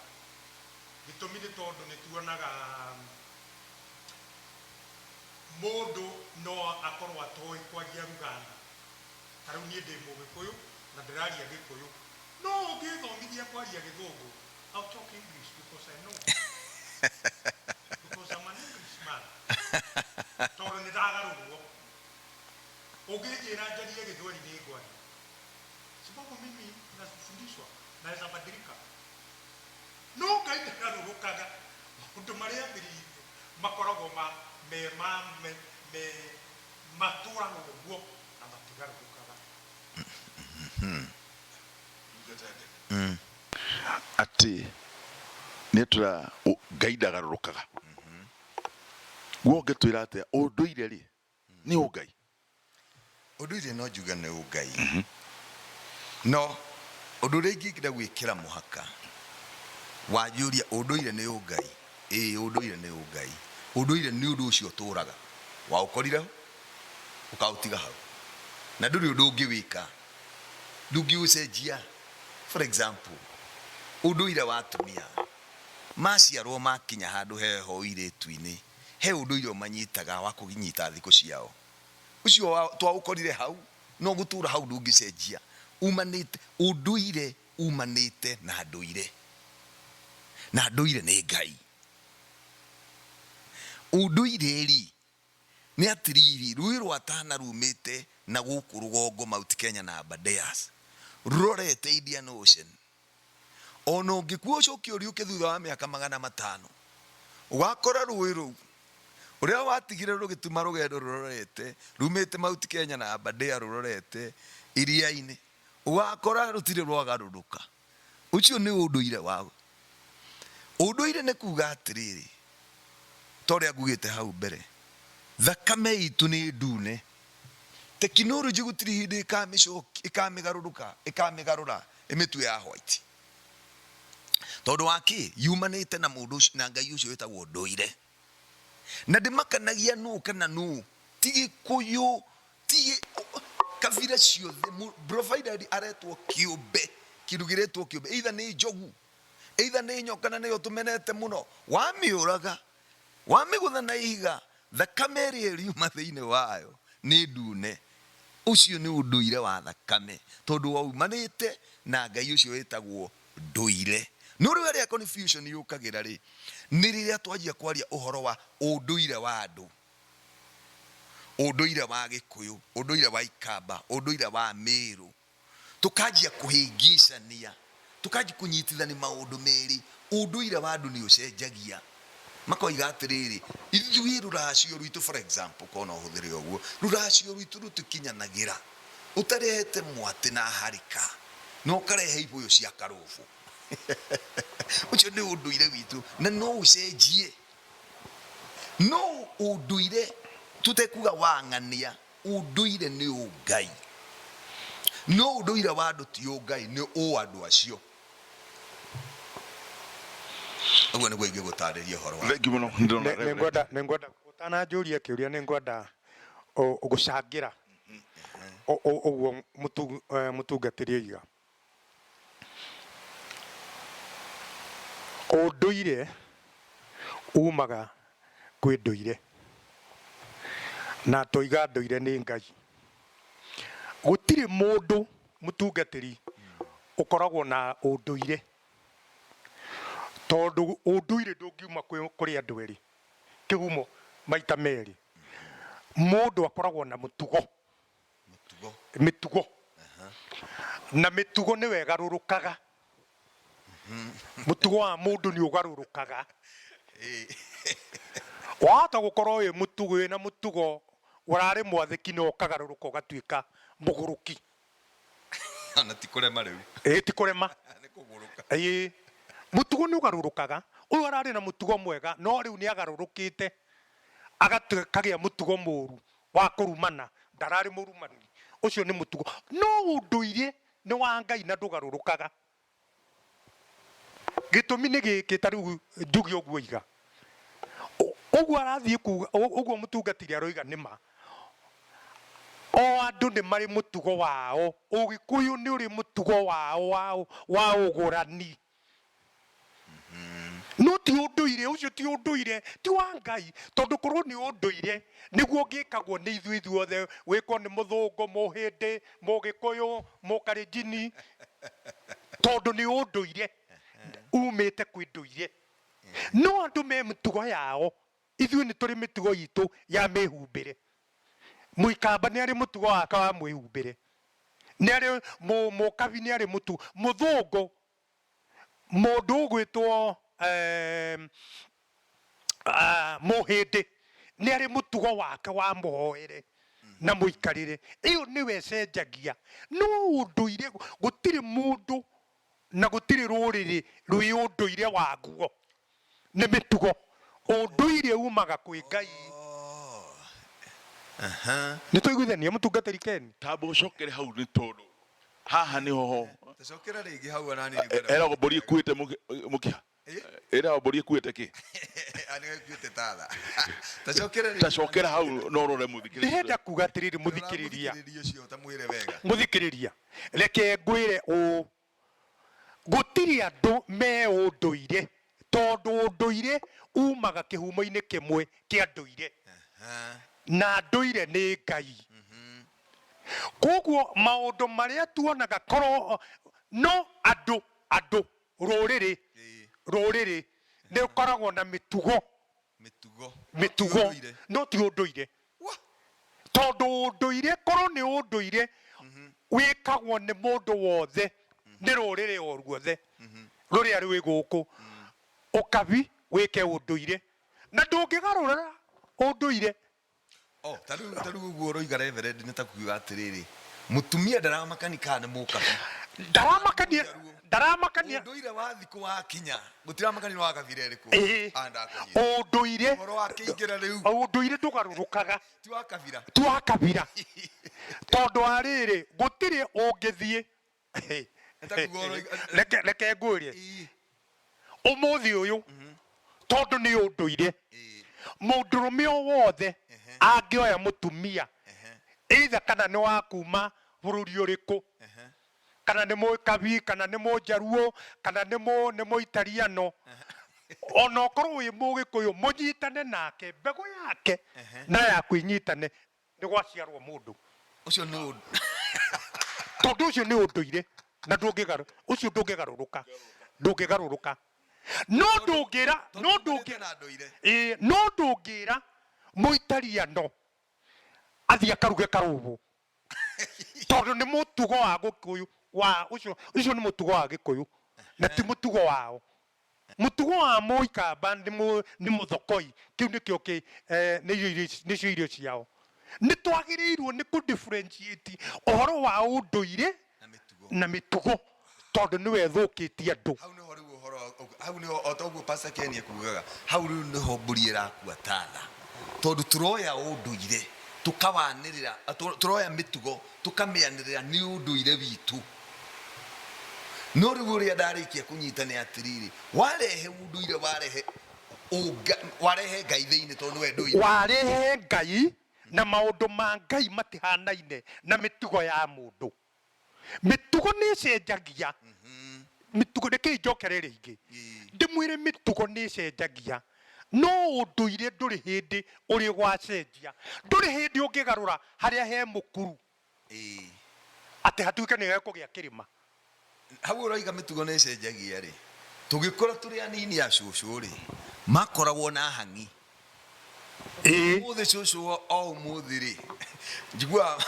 Gĩtũmi nĩ tondũ nĩ tuonaga mũndũ no akorwo atoĩ kwaria ruga na. Ta rĩu niĩ ndĩ Mũgĩkũyũ na ndĩraria Gĩkũyũ, no ũngĩthomithia kwaria Gĩthũngũ, I'll talk English because I know. Because I'm an Englishman. Tondũ nĩ ndagarũrwo. Ũngĩnjĩra njarie Gĩthweri nĩ ngwaria. Sababu mimi nafundishwa, naweza badilika. No Ngai ndagarũrũkaga. Maũndũ marĩa ambĩrĩirie makoragwo ma, me, ma, me, me, matũraga ũguo na matigarũrũkaga. Atĩ nĩ atwĩra Ngai ndagarũrũkaga. We ũngĩtwĩra atĩa ũndũire rĩ nĩ ũngai? Ũndũire no njuge nĩ ũngai. No ũndũ ũrĩa ingĩenda gwĩkĩra mũhaka wanjũria ũndũire nĩ ũngai, ĩĩ ũndũire nĩ ũngai. Ũndũire nĩ ũndũ ũcio ũtũraga, waũkorire ho ũkaũtiga hau na ndũrĩ ũndũ ũngĩwĩka, ndũngĩũcenjia. For example, ũndũire wa atumia maciarwo makinya handũ heho ũirĩtu-inĩ, he ũndũire ũmanyitaga wa kũnyita thikũ ciao. Ũcio twaũkorire hau na ũgũtũra hau ndũngĩcenjia. Umanĩte, ũndũire umanĩte na ndũire, na ndũire nĩ Ngai. Ũndũire-rĩ, nĩ atĩrĩrĩ, rũĩ rwa Tana rumĩte na gũkũ rũgongo Mount Kenya na Aberdares, rũrorete Indian Ocean. Ona ũngĩkua ũcoke ũriũke thutha wa mĩaka 500, ũgakora rũĩ rũu ũrĩa watigire rũgĩtuma rũgendo rũrorete rumĩte Mount Kenya na Aberdare rũrorete iria-inĩ, ũgakora rũtirĩ rwagarũrũka. Ũcio nĩ ũndũire wa ũndũire. Nĩ kuga atĩrĩrĩ, ta ũrĩa ngugĩte hau mbere, thakame itũ nĩ ndune. Tekinoronjĩ gũtirĩ hĩndĩ ĩkamĩgarũrũka, ĩkamĩgarũra ĩmĩtue ya white. Tondũ wa kĩ? Yumanĩte na mũndũ ũcio, na Ngai ũcio wĩtagwo ndũire. Na ndĩmakanagia nũ kana nũ, ti Gĩkũyũ, ti kabira ciothe, provided aretwo kĩũmbe, kĩndũ kĩretwo kĩũmbe, either nĩ njogu, either nĩ nyoka na nĩyo tũmenete mũno, wamĩũraga, wamĩgũtha na ihiga, thakame ĩrĩa ĩriuma thĩinĩ wayo nĩ ndune. Ũcio nĩ ũndũire wa thakame, tondũ waumanĩte na Ngai ũcio wĩtagwo ndũire. No rĩu harĩa confusion yũkagĩra rĩ, nĩ rĩrĩa twanjia kwaria ũhoro wa ũndũire wa andũ, ũndũire wa Gĩkũyũ, ũndũire wa Ikamba, ũndũire wa Mĩrũ, tũkanjia kũhĩngĩcania, tũkanjia kũnyitithania maũndũ merĩ. Ũndũire wa andũ nĩ ũcenjagia. Makoiga atĩrĩrĩ, ithuĩ rũracio rwitũ, for example, korwo no hũthĩre ũguo, rũracio rwitũ rũtikinyanagĩra ũtarehete mwatĩ na harika na ũkarehe ibũyũ cia karũbũ. Ũcio nĩ ũndũire witũ na no ũcenjie. No ũndũire tũtekuga wa ng'ania, ũndũire nĩ ũngai. No ũndũire wa andũ ti ũngai, nĩ ũandũ acio. Ũguo nĩguo ingĩgũtarĩria ũhoro wa. Thengiũ mũno, nĩndĩrona Nĩ- Reverend. nĩngwenda nĩngwenda ũtananjũria kĩũria nĩngwenda gũcangĩra ũguo mũtungatĩri oiga. Ũndũire umaga kwĩ ndũire, na twoiga ndũire nĩ Ngai. Gũtirĩ mũndũ mũtungatĩri ũkoragwo na ũndũire, tondũ ũndũire ndũngiuma kũrĩ andũ erĩ, kĩhumo maita merĩ. Mũndũ akoragwo na mũtugo, mĩtugo, na mĩtugo nĩyo ĩgarũrũkaga. Mũtugo wa mũndũ nĩ ũgarũrũkaga. Wahota gũkorwo wĩ mũtugo, wĩna mũtugo ũrarĩ mwathĩki na ũkagarũrũka ũgatuĩka mũgũrũki. Ona ti kũrema rĩu. Ĩĩ ti kũrema. Nĩ kũgũrũka. Ĩĩ. Mũtugo nĩ ũgarũrũkaga. Ũyũ ararĩ na mũtugo mwega no rĩu nĩ agarũrũkĩte agakagĩa mũtugo mũru wa kũrumana. Ndararĩ mũrumani. Ũcio nĩ mũtugo. No ũndũire nĩ wa Ngai na ndũgarũrũkaga. Gĩtũmi nĩ gĩkĩ ta rĩu njuge ũguo oiga. Ũguo arathiĩ kuga, ũguo mũtungatĩri aroiga nĩ ma. O andũ nĩ marĩ mũtugo wao. Ũgĩkũyũ nĩ ũrĩ mũtugo wao wa ũgũrani. No ti ũndũire, ũcio ti ũndũire, ti wa Ngai. Tondũ korwo nĩ ũndũire, nĩguo ũngĩkagwo nĩ ithuĩ ithuothe, wĩkwo nĩ mũthũngũ, mũhĩndĩ, mũgĩkũyũ, mũkalenjini, tondũ nĩ ũndũire umĩte kwĩ ndũire. No andũ me mĩtugo yao, ithuĩ nĩ tũrĩ mĩtugo itũ ya mĩhumbĩre. Mũikamba nĩ arĩ mũtugo wake wa mwĩhumbĩre, nĩ arĩ mũkabi nĩ arĩ mũtugo, mũthũngũ mũndũ ũgwĩtwo mũhĩndĩ nĩ arĩ mũtugo wake wa mũhoere na mũikarĩre. Ĩyo nĩyo ĩcenjagia. No ũndũire gũtirĩ mũndũ na gũtirĩ rũrĩrĩ rwĩ ũndũire waguo. Nĩ mĩtugo. Ũndũire umaga kwĩ Ngai. Nĩ twaiguithania mũtungatĩri Ken? Tamba ũcokere hau nĩ tondũ haha nĩho ho. Tũcokere rĩngĩ hau ona niĩ nĩngwenda. Ĩragwo mbũri ĩkuĩte mũkiha. Ĩragwo mbũri ĩkuĩte kĩ? Nĩ ĩkuĩte tatha. Tacokere rĩngĩ. Tacokera hau na ũrore mũthikĩrĩria. Ndĩrenda kuga atĩrĩrĩ mũthikĩrĩria. Mũthikĩrĩria ũcio ũtamwĩre wega. Mũthikĩrĩria, reke ngwĩre ũũ, gũtirĩ andũ me ũndũire tondũ ũndũire umaga kĩhumo-inĩ kĩmwe kĩa ndũire. Na ndũire nĩ Ngai. Koguo maũndũ marĩa tuonaga korwo no andũ, andũ, rũrĩrĩ, rũrĩrĩ nĩ rũkoragwo na mĩtugo. Mĩtugo. Mĩtugo. No ti ũndũire. Tondũ ũndũire korwo nĩ ũndũire wĩkagwo nĩ mũndũ wothe, nĩ rũrĩrĩ o ruothe rũrĩa rwĩ gũkũ. Ũkabi wĩke ũndũire na ndũngĩgarũra ũndũire. Oh, ta rĩu ta rĩu ũguo ũroiga Reverend nĩ ta kuga atĩrĩrĩ, mũtumia ndaramakani kana nĩ mũkabi. Ndaramakania, ndaramakania. Ũndũire wa thikũ wakinya, gũtiramakania nĩ wa kabira ĩrĩkũ. Ĩĩ. Ah, ndakũnyita. Ũndũire. Ũhoro wa kĩingĩra rĩu. Ũndũire ndũgarũrũkaga. Ti wa kabira. Ti wa kabira. Tondũ wa rĩrĩ, gũtirĩ ũngĩthiĩ. Nĩ ta kuga ũroiga- Reke, reke ngwĩre. Ĩĩ. Ũmũthĩ ũyũ tondũ nĩ ũndũire, mũndũrũme o wothe angĩoya mũtumia, either kana nĩ wa kuma bũrũri ũrĩkũ, kana nĩ Mũkabi, kana nĩ Mũnjaruo, kana nĩ mũ nĩ Mũitariano, ona ũkorwo wĩ Mũgĩkũyũ, mũnyitane nake, mbegũ yake na yaku inyitane, nĩ gwaciarwo mũndũ. Ũcio nĩ ũndũ. Tondũ ũcio nĩ ũndũire na ndũngĩgarũ ũcio ndũngĩgarũrũka, ndũngĩgarũrũka. No ndũngĩra no ndũngĩ na ndũire. Ĩĩ, no ndũngĩra Mũitariano athiĩ akaruge karũbũ, tondũ nĩ mũtugo wa Gĩkũyũ wa ũcio ũcio nĩ mũtugo wa Gĩkũyũ na ti mũtugo wao. Mũtugo wa Mũikamba nĩ mũ nĩ mũthokoi, kĩu nĩkĩo kĩ eh, nĩ irio iria nĩcio irio ciao. Nĩ twagĩrĩirwo nĩ kũ differentiate ũhoro wa ũndũire Na mĩtugo. na mĩtugo tondũ nĩwe ĩthũkĩtie andũ. Hau nĩho rĩu ũhoro hau nĩho o ta ũguo Pastor Ken ekugaga, hau rĩu nĩho mbũri ĩrakua tatha, tondũ tũroya ũndũire tũkawanĩrĩra, tũroya mĩtugo tũkamĩanĩrĩra nĩ ũndũire witũ. No rĩu ũrĩa ndarĩkia kũnyita nĩ atĩrĩrĩ, warehe ũndũire warehe ũnga, warehe Ngai thĩinĩ tondũ nĩwe ndũire. Warehe Ngai na maũndũ ma Ngai matihanaine na mĩtugo ya mũndũ. Mĩtugo nĩ ĩcenjagia. Mĩtugo, reke njokere rĩngĩ ndĩmwĩre, mĩtugo nĩ ĩcenjagia, no ũndũire ndũrĩ hĩndĩ ũrĩ wacenjia. Ndũrĩ hĩndĩ ũngĩgarũra harĩa he mũkuru atĩ hatuĩke nĩ hekũgĩa kĩrĩma. Hau ũroiga mĩtugo nĩ ĩcenjagia rĩ, tũgĩkũra tũrĩ anini a cũcũ rĩ, makoragwo na hang'i. Ũmũthĩ cũcũ o ũmũthĩ rĩ, njiguaga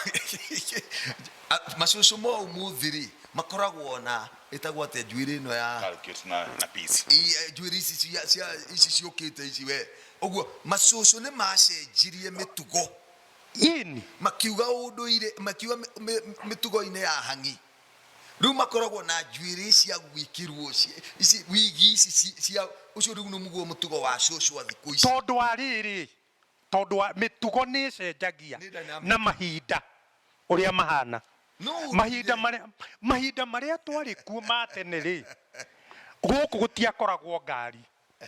macũcũ ma ũmũthĩ rĩ, makoragwo na ĩtagwo atĩa njuĩrĩ ĩno ya Calculate na na peace. Ii, njuĩrĩ ici cia cia ici ciũkĩte ici we ũguo macũcũ nĩ macenjirie mĩtugo. Makiuga ũndũire, makiuga mĩtugo-inĩ ya hang'i. Rĩu makoragwo na njuĩrĩ cia gwĩkĩrwo ici wigi ici cia ũcio rĩu nĩguo mũtugo wa cũcũ wa thikũ ici. Tondũ wa rĩrĩ, tondũ wa mĩtugo nĩ ĩcenjagia na mahinda ũrĩa mahana. Mahinda marĩa mahinda marĩa twarĩ kuo ma tene rĩ, gũkũ gũtiakoragwo ngari.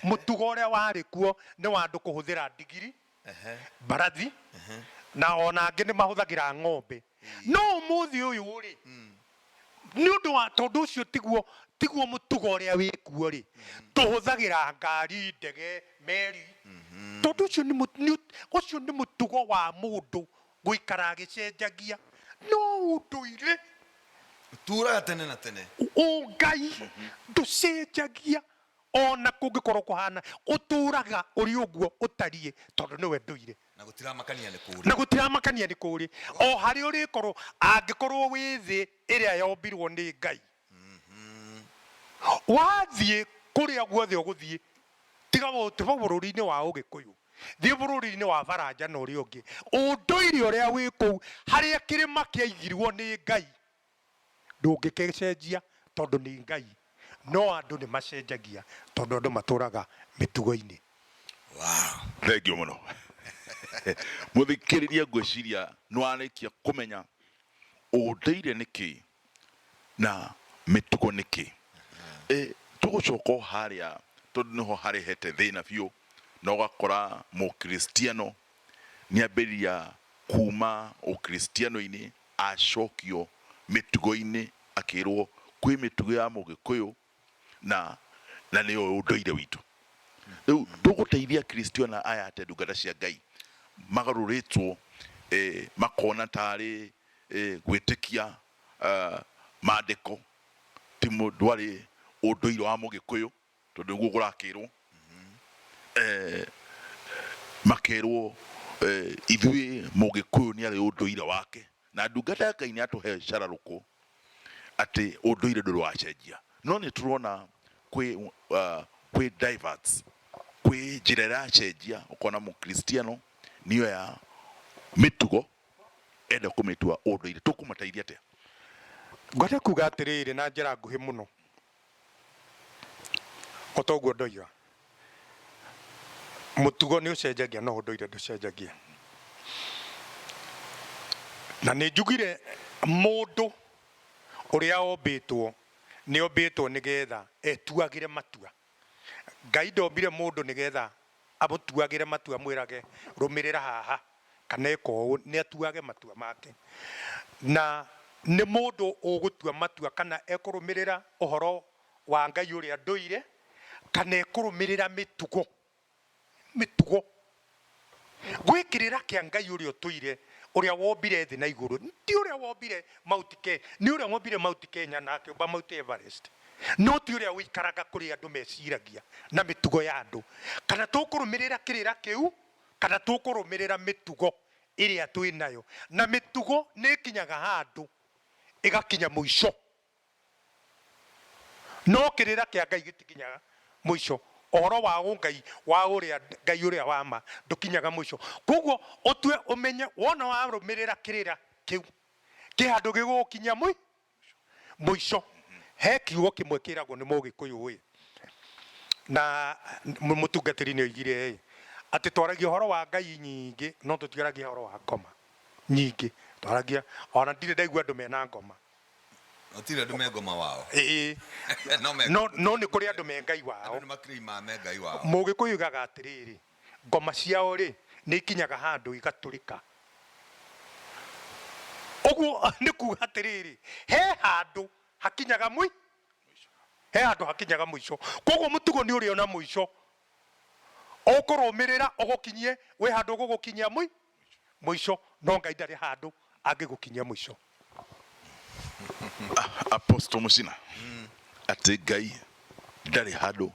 Mũtugo ũrĩa warĩ kuo nĩ wa andũ kũhũthĩra ndigiri, mbarathi, na ona angĩ nĩ mahũthagĩra ng'ombe. No ũmũthĩ ũyũ rĩ, nĩ ũndũ wa tondũ ũcio tiguo tiguo mũtugo ũrĩa wĩ kuo rĩ, tũhũthagĩra ngari, ndege, meri, tondũ ũcio nĩ ũcio nĩ mũtugo wa mũndũ gũikara agĩcenjagia. No ũndũire Ũtũraga tene na tene. Ũngai ndũcenjagia ona kũngĩkorwo kũhana, ũtũraga ũrĩ ũguo ũtariĩ tondũ nĩwe ndũire. Na gũtiramakania nĩ kũrĩ. Na gũtiramakania nĩ kũrĩ. O harĩa ũrĩkorwo, angĩkorwo wĩ thĩ ĩrĩa yombirwo nĩ Ngai, wathiĩ kũrĩa guothe ũgũthiĩ, tiga tiga bũrũri-inĩ wa Ũgĩkũyũ, thiĩ bũrũri-inĩ wa Baranja na ũrĩa ũngĩ, ũndũire ũrĩa wĩ kũu, harĩa kĩrĩma kĩaigirwo nĩ Ngai, Ndũngĩgĩcenjia tondũ nĩ Ngai, no andũ nĩ macenjagia tondũ andũ matũraga mĩtugo-inĩ. Wow. Thengiũ mũno mũthikĩrĩria, ngwĩciria nĩ warĩkia kũmenya ũndũire nĩ kĩ na mĩtugo nĩ kĩ. E, tũgũcoka o harĩa tondũ nĩho harehete thĩna biũ, na ũgakora mũkristiano nĩ ambĩrĩria kuma ũkristiano-inĩ acokio mĩtugo-inĩ akĩrwo kwĩ mĩtugo ya mũgĩkũyũ na na nĩyo ũndũire witũ. Rĩu tũgũteithia Akristiano aya atĩa ndungata cia Ngai magarũrĩtwo eh, makona tarĩ eh, gwĩtĩkia uh, mandĩko ti ndwarĩ ũndũire wa mũgĩkũyũ tondũ nĩguo kũrakĩrwo eh, makerwo eh, ithuĩ mũgĩkũyũ nĩ arĩ ũndũire wake na ndungata ya Ngai nĩ atũhe cararũkũ atĩ ũndũire ndũrĩ wacenjia no nĩ tũrona kwĩ kwĩ diverts kwĩ njĩra ĩracenjia ũkona mũkristiano nĩyo ya mĩtugo enda kũmĩtua ũndũire tũkũmateithia atĩa? Ngwenda kuga atĩrĩrĩ na njĩra nguhĩ mũno. O ta ũguo ndoiga, mũtugo nĩ ũcenjagia no ũndũire ndũcenjagia. Na nĩ njugire mũndũ ũrĩa ombĩtwo nĩ ombĩtwo nĩgetha etuagĩre matua. Ngai ndombire mũndũ nĩgetha amũtuagĩre matua amwĩrage rũmĩrĩra haha kana ĩka ũũ, nĩ atuage matua make. Na nĩ mũndũ ũgũtua matua kana ekũrũmĩrĩra ũhoro wa Ngai ũrĩa ndũire kana ekũrũmĩrĩra mĩtugo. Mĩtugo. Gwĩ kĩrĩra kĩa Ngai ũrĩa ũtũire, ũrĩa wombire thĩ na igũrũ, ti ũrĩa wombire Mount Kenya, nĩ ũrĩa wombire Mount Kenya na akĩũmba Mount Everest, no ti ũrĩa ũikaraga kũrĩa andũ meciragia na mĩtugo ya andũ. Kana tũkũrũmĩrĩra kĩrĩra kĩu, kana tũkũrũmĩrĩra mĩtugo ĩrĩa twĩ nayo. Na mĩtugo nĩ ĩkinyaga handũ ĩgakinya mũico. No kĩrĩra kĩa Ngai gĩtikinyaga mũico. Ũhoro wa ũngai wa ũrĩa Ngai ũrĩa wa ma ndũkinyaga mũico. Koguo ũtue ũmenye wona warũmĩrĩra kĩrĩra kĩu kĩ handũ gĩgũgũkinyia mũico. He kiugo kĩmwe kĩragwo nĩ Mũgĩkũyũ ĩ, na mũtungatĩri nĩ oigire ĩ, atĩ twaragia ũhoro wa Ngai nyingĩ no tũtiaragia ũhoro wa ngoma nyingĩ. Twaragia ona ndirĩ ndaigua andũ mena ngoma. Gũtirĩ andũ me ngoma wao. Ĩĩ. No me No, no nĩ kũrĩ andũ me Ngai wao. Andũ nĩ makirĩimaga me Ngai wao. Mũgĩkũyũ oigaga atĩrĩrĩ, ngoma ciao rĩ, nĩ ikinyaga handũ igatũrĩka. Ũguo nĩ kuga atĩrĩrĩ, he handũ hakinyaga mũi, he handũ hakinyaga mũico. Koguo mũtugo nĩ ũrĩ ona mũico. Ũkũrũmĩrĩra ũgũkinyie, wĩ handũ ũgũgũkinyia mũi, mũico, no Ngai ndarĩ handũ angĩgũkinyia mũico. Apostle Mucina atĩ Ngai ndarĩ handũ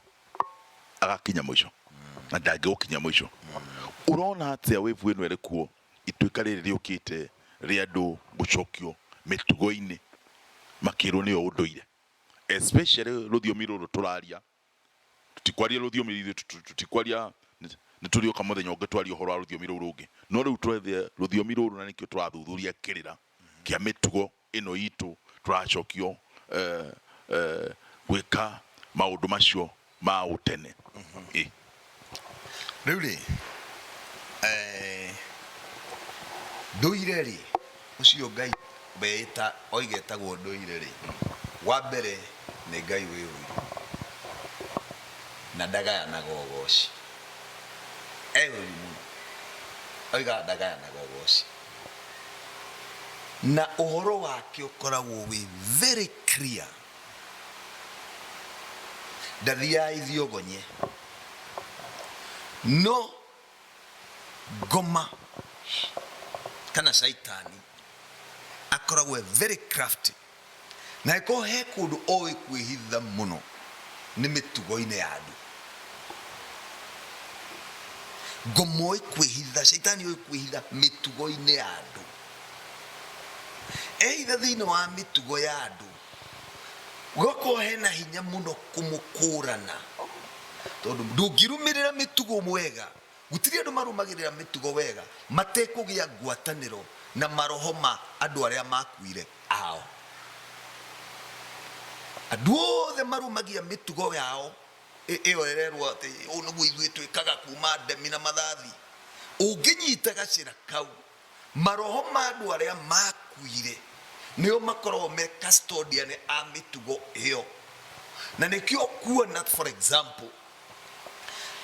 agakinya mũico na ndangĩgũkinya mũico. Ũrona atĩa wave ĩno ĩrĩ kuo ituĩka rĩrĩ rĩũkĩte rĩa andũ gũcokio mĩtugo-inĩ makĩrwo nĩyo ũndũire especially rũthiomi rũrũ tũraria Tũtikwaria rũthiomi ithuĩ tũtikwaria nĩ tũrĩũka mũthenya ũngĩ twarie ũhoro wa rũthiomi rũu rũngĩ no rĩu twethe rũthiomi rũrũ na nĩkĩo tũrathuthuria kĩrĩra kĩa mĩtugo ĩno itũ tũracokio eh, eh, gwĩka maũndũ macio ma ũtene Ĩ. Rĩu rĩ, eh, ndũire rĩ, ũcio Ngai weĩta oiga etagwo ndũire rĩ, wa mbere nĩ Ngai wĩ ũiru na ndagayanaga ũgoci. E ũiru mũno, oigaga ndagayanaga ũgoci na ũhoro wake ũkoragwo wĩ very clear. Ndathiaga ithiogonye no ngoma kana caitani akoragwo e very crafty na angĩkorwo he kũndũ oĩ kwĩhitha mũno nĩ mĩtugo-inĩ ya andũ. Ngoma oĩ kwĩhitha, caitani oĩ kwĩhitha mĩtugo-inĩ ya andũ. Ehitha thĩinĩ wa mĩtugo ya andũ Gũgakorwo hena hinya mũno kũmũkũrana tondũ ndũngĩrũmĩrĩra mĩtugo wega. Gũtirĩ andũ marũmagĩrĩra mĩtugo wega matekũgĩa ngwatanĩro na maroho ma andũ arĩa makuire ao. Andũ othe marũmagia mĩtugo yao ĩyo ĩrerwo atĩ ũũ nĩguo ithuĩ twĩkaga kuma ndemi na mathathi. Ũngĩnyita gacĩra kau Maroho ma andũ arĩa maakuire nĩo makoragwo me custodian a mĩtugo ĩyo. Na nĩkĩo ũkuona for example,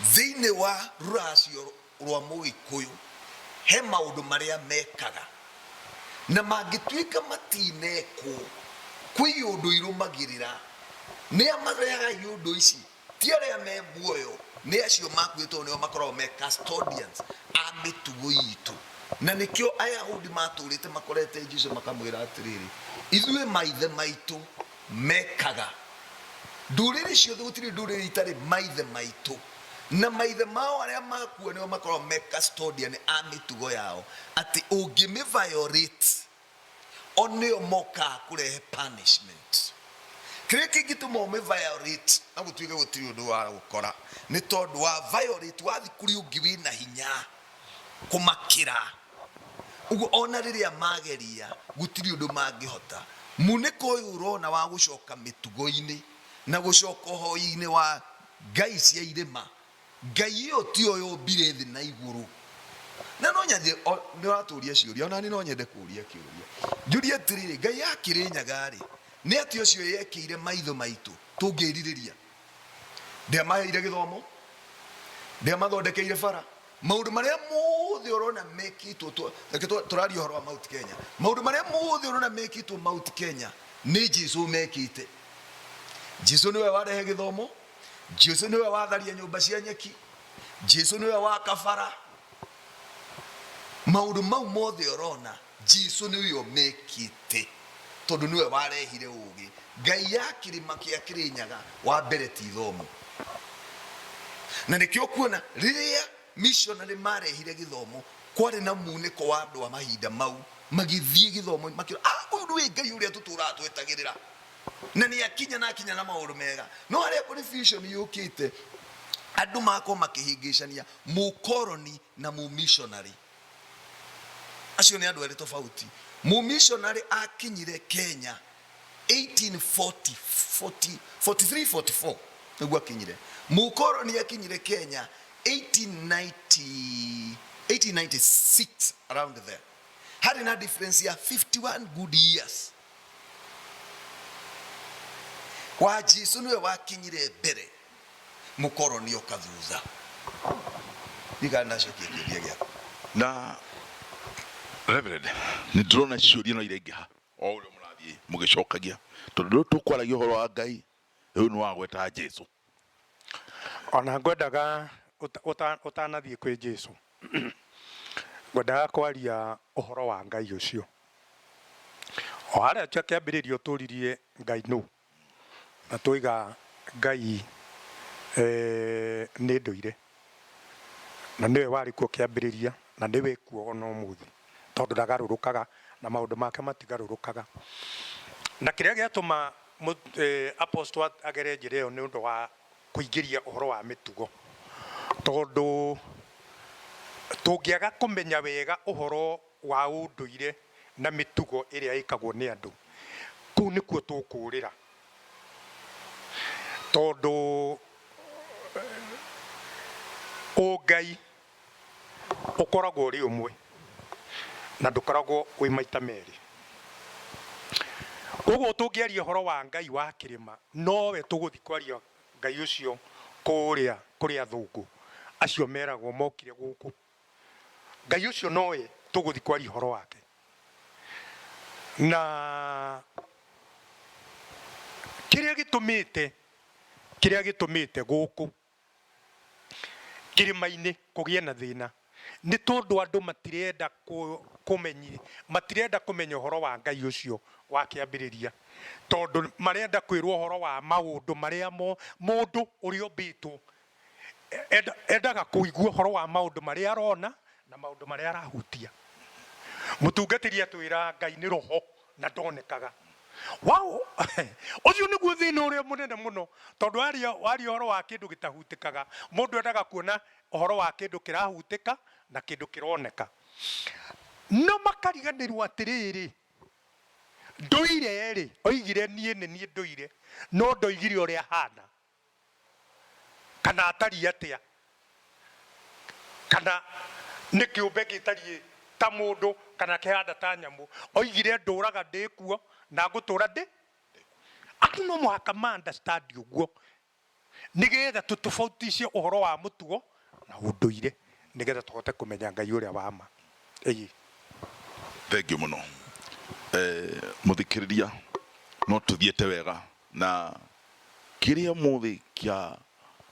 thĩinĩ wa rũracio rwa Mũgĩkũyũ he maũndũ marĩa mekaga na mangĩtuĩka matinekwo, kwĩ iũndũ irũmagĩrĩra. Nĩa marehaga iũndũ ici? Ti arĩa me muoyo, nĩ acio makuĩte tondũ nĩo makoragwo me custodians a mĩtugo itũ. Na nĩkĩo Ayahudi matũrĩte makorete Jesu makamwĩra atĩrĩrĩ, ithuĩ maithe maitũ mekaga. Ndũrĩrĩ ciothe, gũtirĩ ndũrĩrĩ itarĩ maithe maitũ. Na maithe mao arĩa makua nĩo makoragwo me custodian a mĩtugo yao, atĩ ũngĩmĩ violate o nĩo mokaga kũrehe punishment. Kĩrĩa kĩngĩtũma ũmĩ violate na gũtuĩke gũtirĩ ũndũ wa gũkora nĩ tondũ wa violate wathiĩ kũrĩ ũngĩ wĩna hinya kũmakĩra. Ũguo ona rĩrĩa mageria gũtirĩ ũndũ mangĩhota. Munĩko ũyũ ũrona wa gũcoka mĩtugo-inĩ na gũcoka ũhoi-inĩ wa ngai cia irĩma Ngai ĩyo tiyo yombire thĩ na igũrũ. Na no nyende, nĩ ũratũria ciũria, ona niĩ no nyende kũria kĩũria. Njũrie atĩrĩrĩ, Ngai ya Kĩrĩnyaga-rĩ, nĩ atĩa ũcio yekĩire maitho maitũ tũngĩrirĩria? Ndiamaheire gĩthomo, ndiamathondekeire bara. Maũndũ marĩa mothe ũrona mekĩtwo, reke tũraria ũhoro wa Mount Kenya. Maũndũ marĩa mothe ũrona mekĩtwo Mount Kenya nĩ Jesu mekĩte. Jesu nĩwe warehe gĩthomo, Jesu nĩwe watharia nyũmba cia nyeki, Jesu nĩwe waka bara. Maũndũ mau mothe ũrona Jesu nĩwe ũmekĩte tondũ nĩwe warehire ũgĩ. Ngai ya kĩrĩma kĩa Kĩrĩnyaga wa mbere ti ithomo. Na nĩkĩo ũkuona rĩrĩa missionary marehire gĩthomo kwarĩ na munĩko wa andũ a mahinda mau magĩthiĩ gĩthomo makĩona, ah, ũyũ nĩwe Ngai ũrĩa tũtũraga twetagĩrĩra na nĩ akinya na akinya na maũndũ mega. No harĩa confusion yũkĩte andũ makorwo makĩhĩngĩcania mũkoroni na mũmissionary. Acio nĩ andũ erĩ tofauti. Mũmissionary akinyire Kenya 1840, 40, 43, 44 nĩguo akinyire. Mũkoroni akinyire Kenya 1890, 1896 around there. Harĩ na difference ya 51 good years. Wa Jesu nĩwe wakinyire mbere, mũkoroni oka thutha. Ndiga ndacokia kĩũria gĩaku. Na Reverend, nĩ ndĩrona ciũria no iraingĩha o ũrĩa mũrathiĩ mũgĩcokagia, tondũ rĩu tũkwaragia ũhoro wa Ngai, rĩu nĩ wagweta Jesu. Ona ngwendaga ũtanathiĩ kwĩ Jesu, ngwendaga kwaria ũhoro wa Ngai ũcio. O harĩa kĩambĩrĩria ũtũririe Ngai nũ, na twoiga Ngai nĩ ndũire, na nĩwe warĩ kuo kĩambĩrĩria, na nĩwe kuo ona ũmũthĩ, tondũ ndagarũrũkaga na maũndũ make matigarũrũkaga. Na kĩrĩa gĩatũma Apostle agere njĩra ĩyo nĩ ũndũ wa kũingĩria ũhoro wa mĩtugo, tondũ tũngĩaga kũmenya wega ũhoro wa ũndũire na mĩtugo ĩrĩa ĩkagwo nĩ andũ, kũu nĩkuo tũkũrĩra, tondũ ũngai ũkoragwo ũrĩ ũmwe na ndũkoragwo wĩ maita merĩ. Koguo tũngĩaria ũhoro wa Ngai wa kĩrĩma, nowe tũgũthiĩ kwaria Ngai ũcio kũrĩa kũrĩ athũngũ acio meragwo mokire gũkũ. Ngai ũcio nowe tũgũthiĩ kwaria ũhoro wake. Na kĩrĩa gĩtũmĩte, kĩrĩa gĩtũmĩte gũkũ kĩrĩma-inĩ kũgĩe na thĩna nĩ tondũ andũ matirenda kũmenyi, matirenda kũmenya ũhoro wa Ngai ũcio wa kĩambĩrĩria, tondũ marenda kwĩrwo ũhoro wa maũndũ marĩa mũndũ ũrĩa ũmbĩtwo endaga kũigua ũhoro wa maũndũ marĩa arona na maũndũ marĩa arahutia. Mũtungatĩri atwĩra Ngai nĩ roho na ndonekaga. Wow! Ũcio nĩguo thĩna ũrĩa mũnene mũno, tondũ waria waria ũhoro wa kĩndũ gĩtahutĩkaga, mũndũ endaga kuona ũhoro wa kĩndũ kĩrahutĩka na kĩndũ kĩroneka. No makariganĩrwo atĩrĩrĩ, ndũire-rĩ, oigire niĩ nĩ niĩ ndũire, no ndoigire ũrĩa hana. Kana atariĩ atĩa, kana nĩ kĩũmbe gĩtariĩ ta mũndũ kana kĩhana ta nyamũ. Oigire ndũraga ndĩ kuo na ngũtũra ndĩ. Andũ no mũhaka ma understand ũguo nĩgetha tũtofautice ũhoro wa mũtugo na ũndũire nĩgetha tũhote kũmenya Ngai ũrĩa wa ma. Ĩĩ. Thengiũ mũno mũthikĩrĩria, no tũthiĩte wega Na kĩrĩa ũmũthĩ kĩa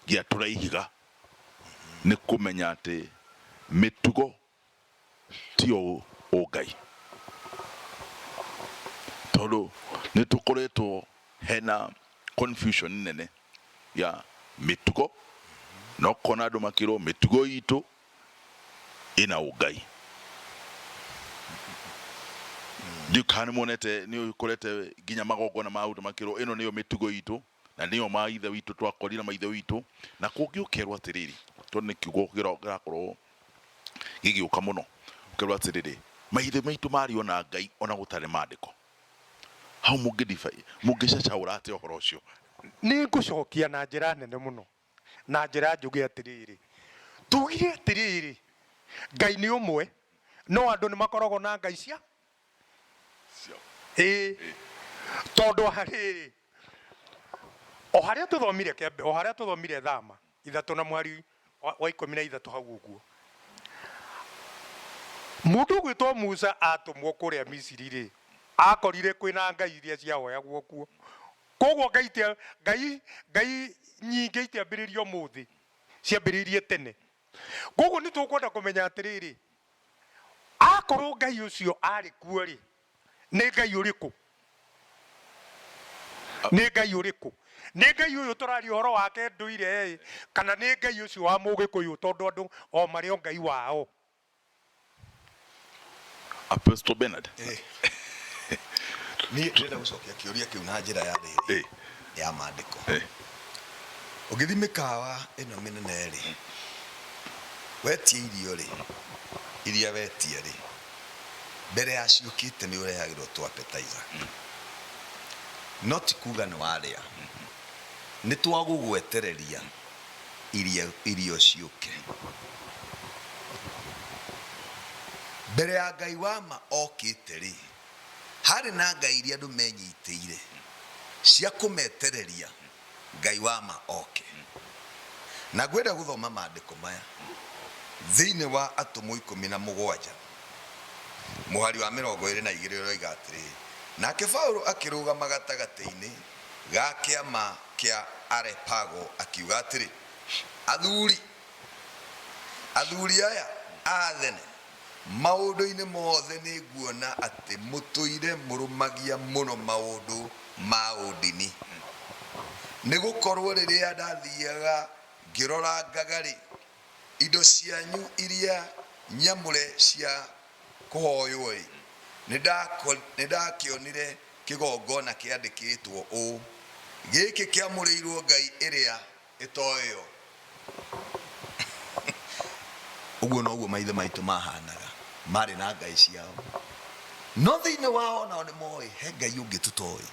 gĩatũra ihiga nĩ kũmenya atĩ mĩtugo tiyo ũngai. Tondũ nĩ tũkoretwo hena confusion nene ya mĩtugo, na ũkona andũ makĩrwo mĩtugo itũ ĩna ũngai. Ndiũĩ kana nĩ muonete nĩ ũkorete nginya magongona ma andũ makĩrwo ĩno nĩyo mĩtugo itũ na nĩyo maithe witũ twakorire maithe witũ na kũngĩ ũkerwo atĩrĩrĩ tondũ nĩ kiugo kĩrakorwo gĩgĩũka mũno ũkerwo atĩrĩrĩ maithe maitũ marĩ ona Ngai ona gũtarĩ mandĩko hau mũngĩcacaũra atĩa ũhoro ũcio? Nĩ ngũcokia na njĩra nene mũno. Na njĩra njuge atĩrĩrĩ, tugire atĩrĩrĩ, Ngai nĩ ũmwe, no andũ nĩ makoragwo na ngai cia ĩĩ, tondũ harĩrĩ, O harĩa tũthomire kĩambe, o harĩa tũthomire Thama ithatũ na mũhari wa 13 hau ũguo. Mũndũ ũgwĩtwo Musa atũmwo kũrĩa Misiri rĩ, akorire kwĩna ngai iria ciahoyagwo kuo. Koguo ngai itia, ngai, ngai nyingĩ itiambĩrĩirie ũmũthĩ, ciambĩrĩirie tene. Koguo nĩ tũkwenda kũmenya atĩrĩrĩ, akorwo Ngai ũcio arĩ kuo rĩ, nĩ Ngai ũrĩkũ? Nĩ Ngai ũrĩkũ? Nĩ Ngai ũyũ tũraria ũhoro wake ndũire ĩ, kana nĩ Ngai ũcio wa Mũgĩkũyũ tondũ andũ o marĩ o Ngai wao? Apostle Bernard. Niĩ ndĩrenda gũcokia kĩũria kĩu na njĩra ya rĩrĩ ya maandĩko. Ũngĩthiĩ mĩkawa ĩno mĩnene rĩ, wetia irio rĩ, iria wetia rĩ, mbere ya ciũkĩte nĩ ũrehagĩrwo tũ appetizer. No ti kuga nĩ warĩa, nĩ twa gũgwetereria iria irio ciũke. Mbere ya Ngai wa ma okĩte rĩ, harĩ na ngai iria andũ menyitĩire cia kũmetereria Ngai wa ma oke. Na ngwenda gũthoma maandĩko maya thĩinĩ wa Atũmwo 17 mũhari wa 22 ũroiga atĩrĩrĩ, Nake Paulo akĩrũgama gatagatĩ-inĩ ga kĩama kĩa Arepago akiuga atĩrĩ, Athuri, athuri aya a Athene, maũndũ-inĩ mothe nĩ nguona atĩ mũtũire mũrũmagia mũno maũndũ ma ũndini. Nĩ gũkorũo rĩrĩa ndathiaga ngĩrorangaga-rĩ, indo cianyu iria nyamũre cia kũhoywo-ĩ, nĩndakĩonire kĩgongona kĩandĩkĩtwo ũũ, Gĩkĩ kĩamũrĩirwo ngai ĩrĩa ĩtoĩo. Ũguo noguo maithe maitũ mahanaga, marĩ na ngai ciao, no thĩinĩ wao nao nĩ moĩ he ngai ũngĩ tũtoĩ.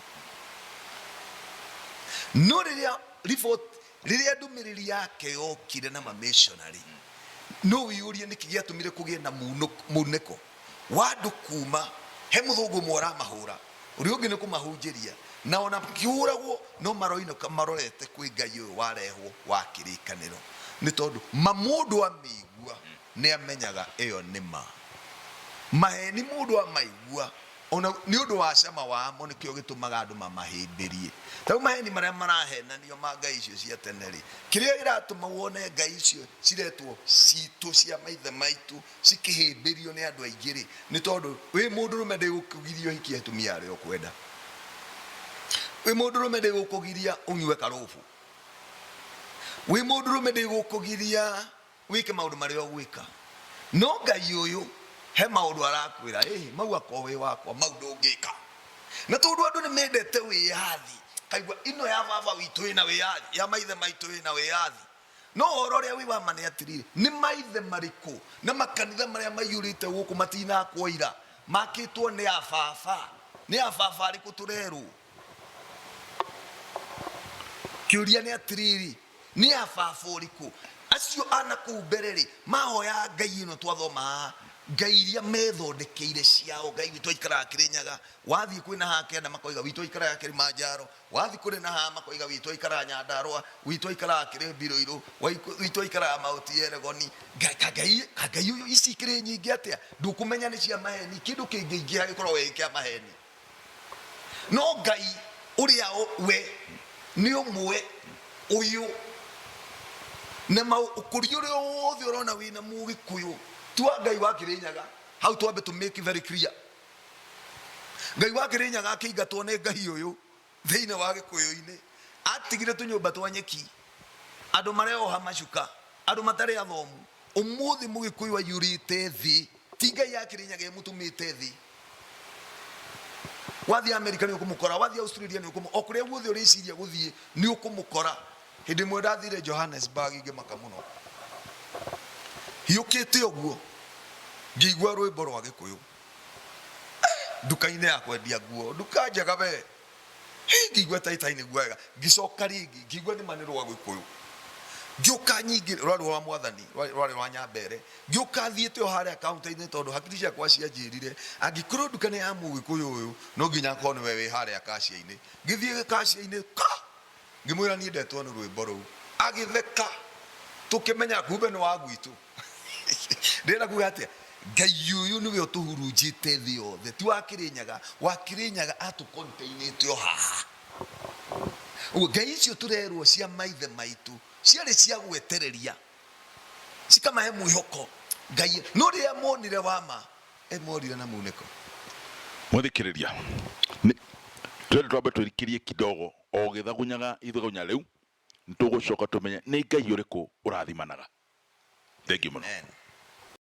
No rĩrĩa riboti, rĩrĩa ndũmĩrĩri yake yokire na mamishonarĩ, no wĩyũrie nĩkĩ gĩatũmire kũgĩe na munĩko wa andũ kuma he mũthũngũ ũmwe ũramahũra, ũrĩa ũngĩ nĩ kũmahunjĩria, na ona makĩhũragwo no maroinũka marorete kwĩ Ngai ũyũ warehwo wa kĩrĩkanĩro, nĩ tondũ ma mũndũ amĩigua nĩ amenyaga ĩyo nĩ ma. Maheni mũndũ amaigua ona nĩ ũndũ wa cama wamo nĩkĩo gĩtũmaga andũ mamahĩmbĩrie. Ta rĩu maheni marĩa marahenanio ma ngai icio cia tene rĩ, kĩrĩa kĩratũma wone ngai icio ciretwo citũ cia maithe maitũ cikĩhĩmbĩrio nĩ andũ aingĩ rĩ, nĩ tondũ wĩ mũndũrũme ndĩgũkũgiria ũhikie atumia arĩa ũkwenda, wĩ mũndũrũme ndĩgũkũgiria ũnyue karũbũ, wĩ mũndũrũme ndĩgũkũgiria wĩke maũndũ marĩa ũgwĩka. No Ngai ũyũ he maũndũ arakwĩra, ĩhĩ, mau akorwo wĩ wakwa, mau ndũngĩka. Na tondũ andũ nĩ mendete wĩyathi, kaigua ĩno ya baba witũ ĩna wĩyathi, ya maithe maitũ ĩna wĩyathi. No ũhoro ũrĩa wĩ wa ma nĩ atĩrĩrĩ, nĩ maithe marĩkũ na makanitha marĩa maiyũrĩte gũkũ matinakwo ira, makĩtwo nĩ a baba? Nĩ a baba arĩkũ tũrerwo? Kĩũria nĩ atĩrĩrĩ, nĩ a baba ũrĩkũ? Acio a na kũu mbere-rĩ, mahoyaga ngai ĩno twathoma haha, ngai iria methondekeire ciao, ngai witũ aikaraga Kĩrĩnyaga, wathiĩ kwĩ na haha kĩanda makoiga witũ aikaraga Kĩrĩmanjaro, Wathiĩ kũrĩ na haha makoiga witũ aikaraga Nyandarũa, witũ aikaraga Kĩrĩmbi Rũirũ, witũ aikaraga Mount Elgon. Ngai ngai ũyũ ici ikĩrĩ nyingĩ atĩa? Ndũkũmenya nĩ cia maheni, kĩndũ kĩngĩingĩha gĩkoragwo gĩ kĩa maheni. No Ngai ũrĩa we nĩ ũmwe ũyũ na ũkũria ũrĩa wothe ũrona wĩna Mũgĩkũyũ ti wa Ngai wa Kĩrĩnyaga. Hau twambe tũ make very clear. Ngai wa Kĩrĩnyaga akĩingatwo nĩ Ngai ũyũ thĩinĩ wa Gĩkũyũ-inĩ, atigire tũnyũmba twa nyeki, andũ mareoha macuka, andũ matarĩ athomu. Ũmũthĩ Mũgĩkũyũ aiyũrĩte thĩ, ti Ngai ya Kĩrĩnyaga ĩmũtũmĩte thĩ. Wathiĩ Amerika nĩ ũkũmũkora, wathiĩ Australia nĩ ũkũmũkora, o kũrĩa guothe ũrĩciria gũthiĩ nĩ ũkũmũkora. Hĩndĩ ĩmwe ndathire Johannesburg ngĩmaka mũno, hiũkĩte ũguo ngĩigua rwĩmbo rwa Gĩkũyũ. Nduka-inĩ ya kwendia nguo, nduka njega we. Hĩ, ngĩigua ta ĩtainĩgua wega. Ngĩcoka rĩngĩ, ngĩigua nĩ ma nĩ rwa Gĩkũyũ. Ngĩũka nyingĩ, rwarĩ rwa Mwathani, rwarĩ rwa Nyambere. Ngĩũka thiĩte o harĩa counter-inĩ tondũ hakiri ciakwa cianjĩrire, angĩkorwo nduka nĩ ya Mũgĩkũyũ ũyũ, no nginya akorwo nĩwe wĩ harĩa cashier-inĩ. Ngĩthiĩ cashier-inĩ, ka! Ngĩmwĩra niĩ ndetwo nĩ rwĩmbo rũu. Agĩtheka. Tũkĩmenya kumbe nĩ wa gwitũ. Ndĩrenda kuga atĩa? Ngai ũyũ nĩwe ũtũhurunjĩte thĩ yothe, ti wa Kĩrĩnyaga, wa Kĩrĩnyaga atũkontainĩte o haha. Ũguo ngai icio tũrerwo cia maithe maitũ ciarĩ cia gwetereria, cikamahe mwĩhoko Ngai, no rĩrĩa monire wa ma, e morire na munĩko. Mwĩthikĩrĩria, twende twambe twĩrikĩrie kidogo o gĩthagunyaga ithagunya rĩu, nĩtũgũcoka tũmenye nĩ Ngai ũrĩkũ ũrathimanaga. Thengiũ mũno. Amen.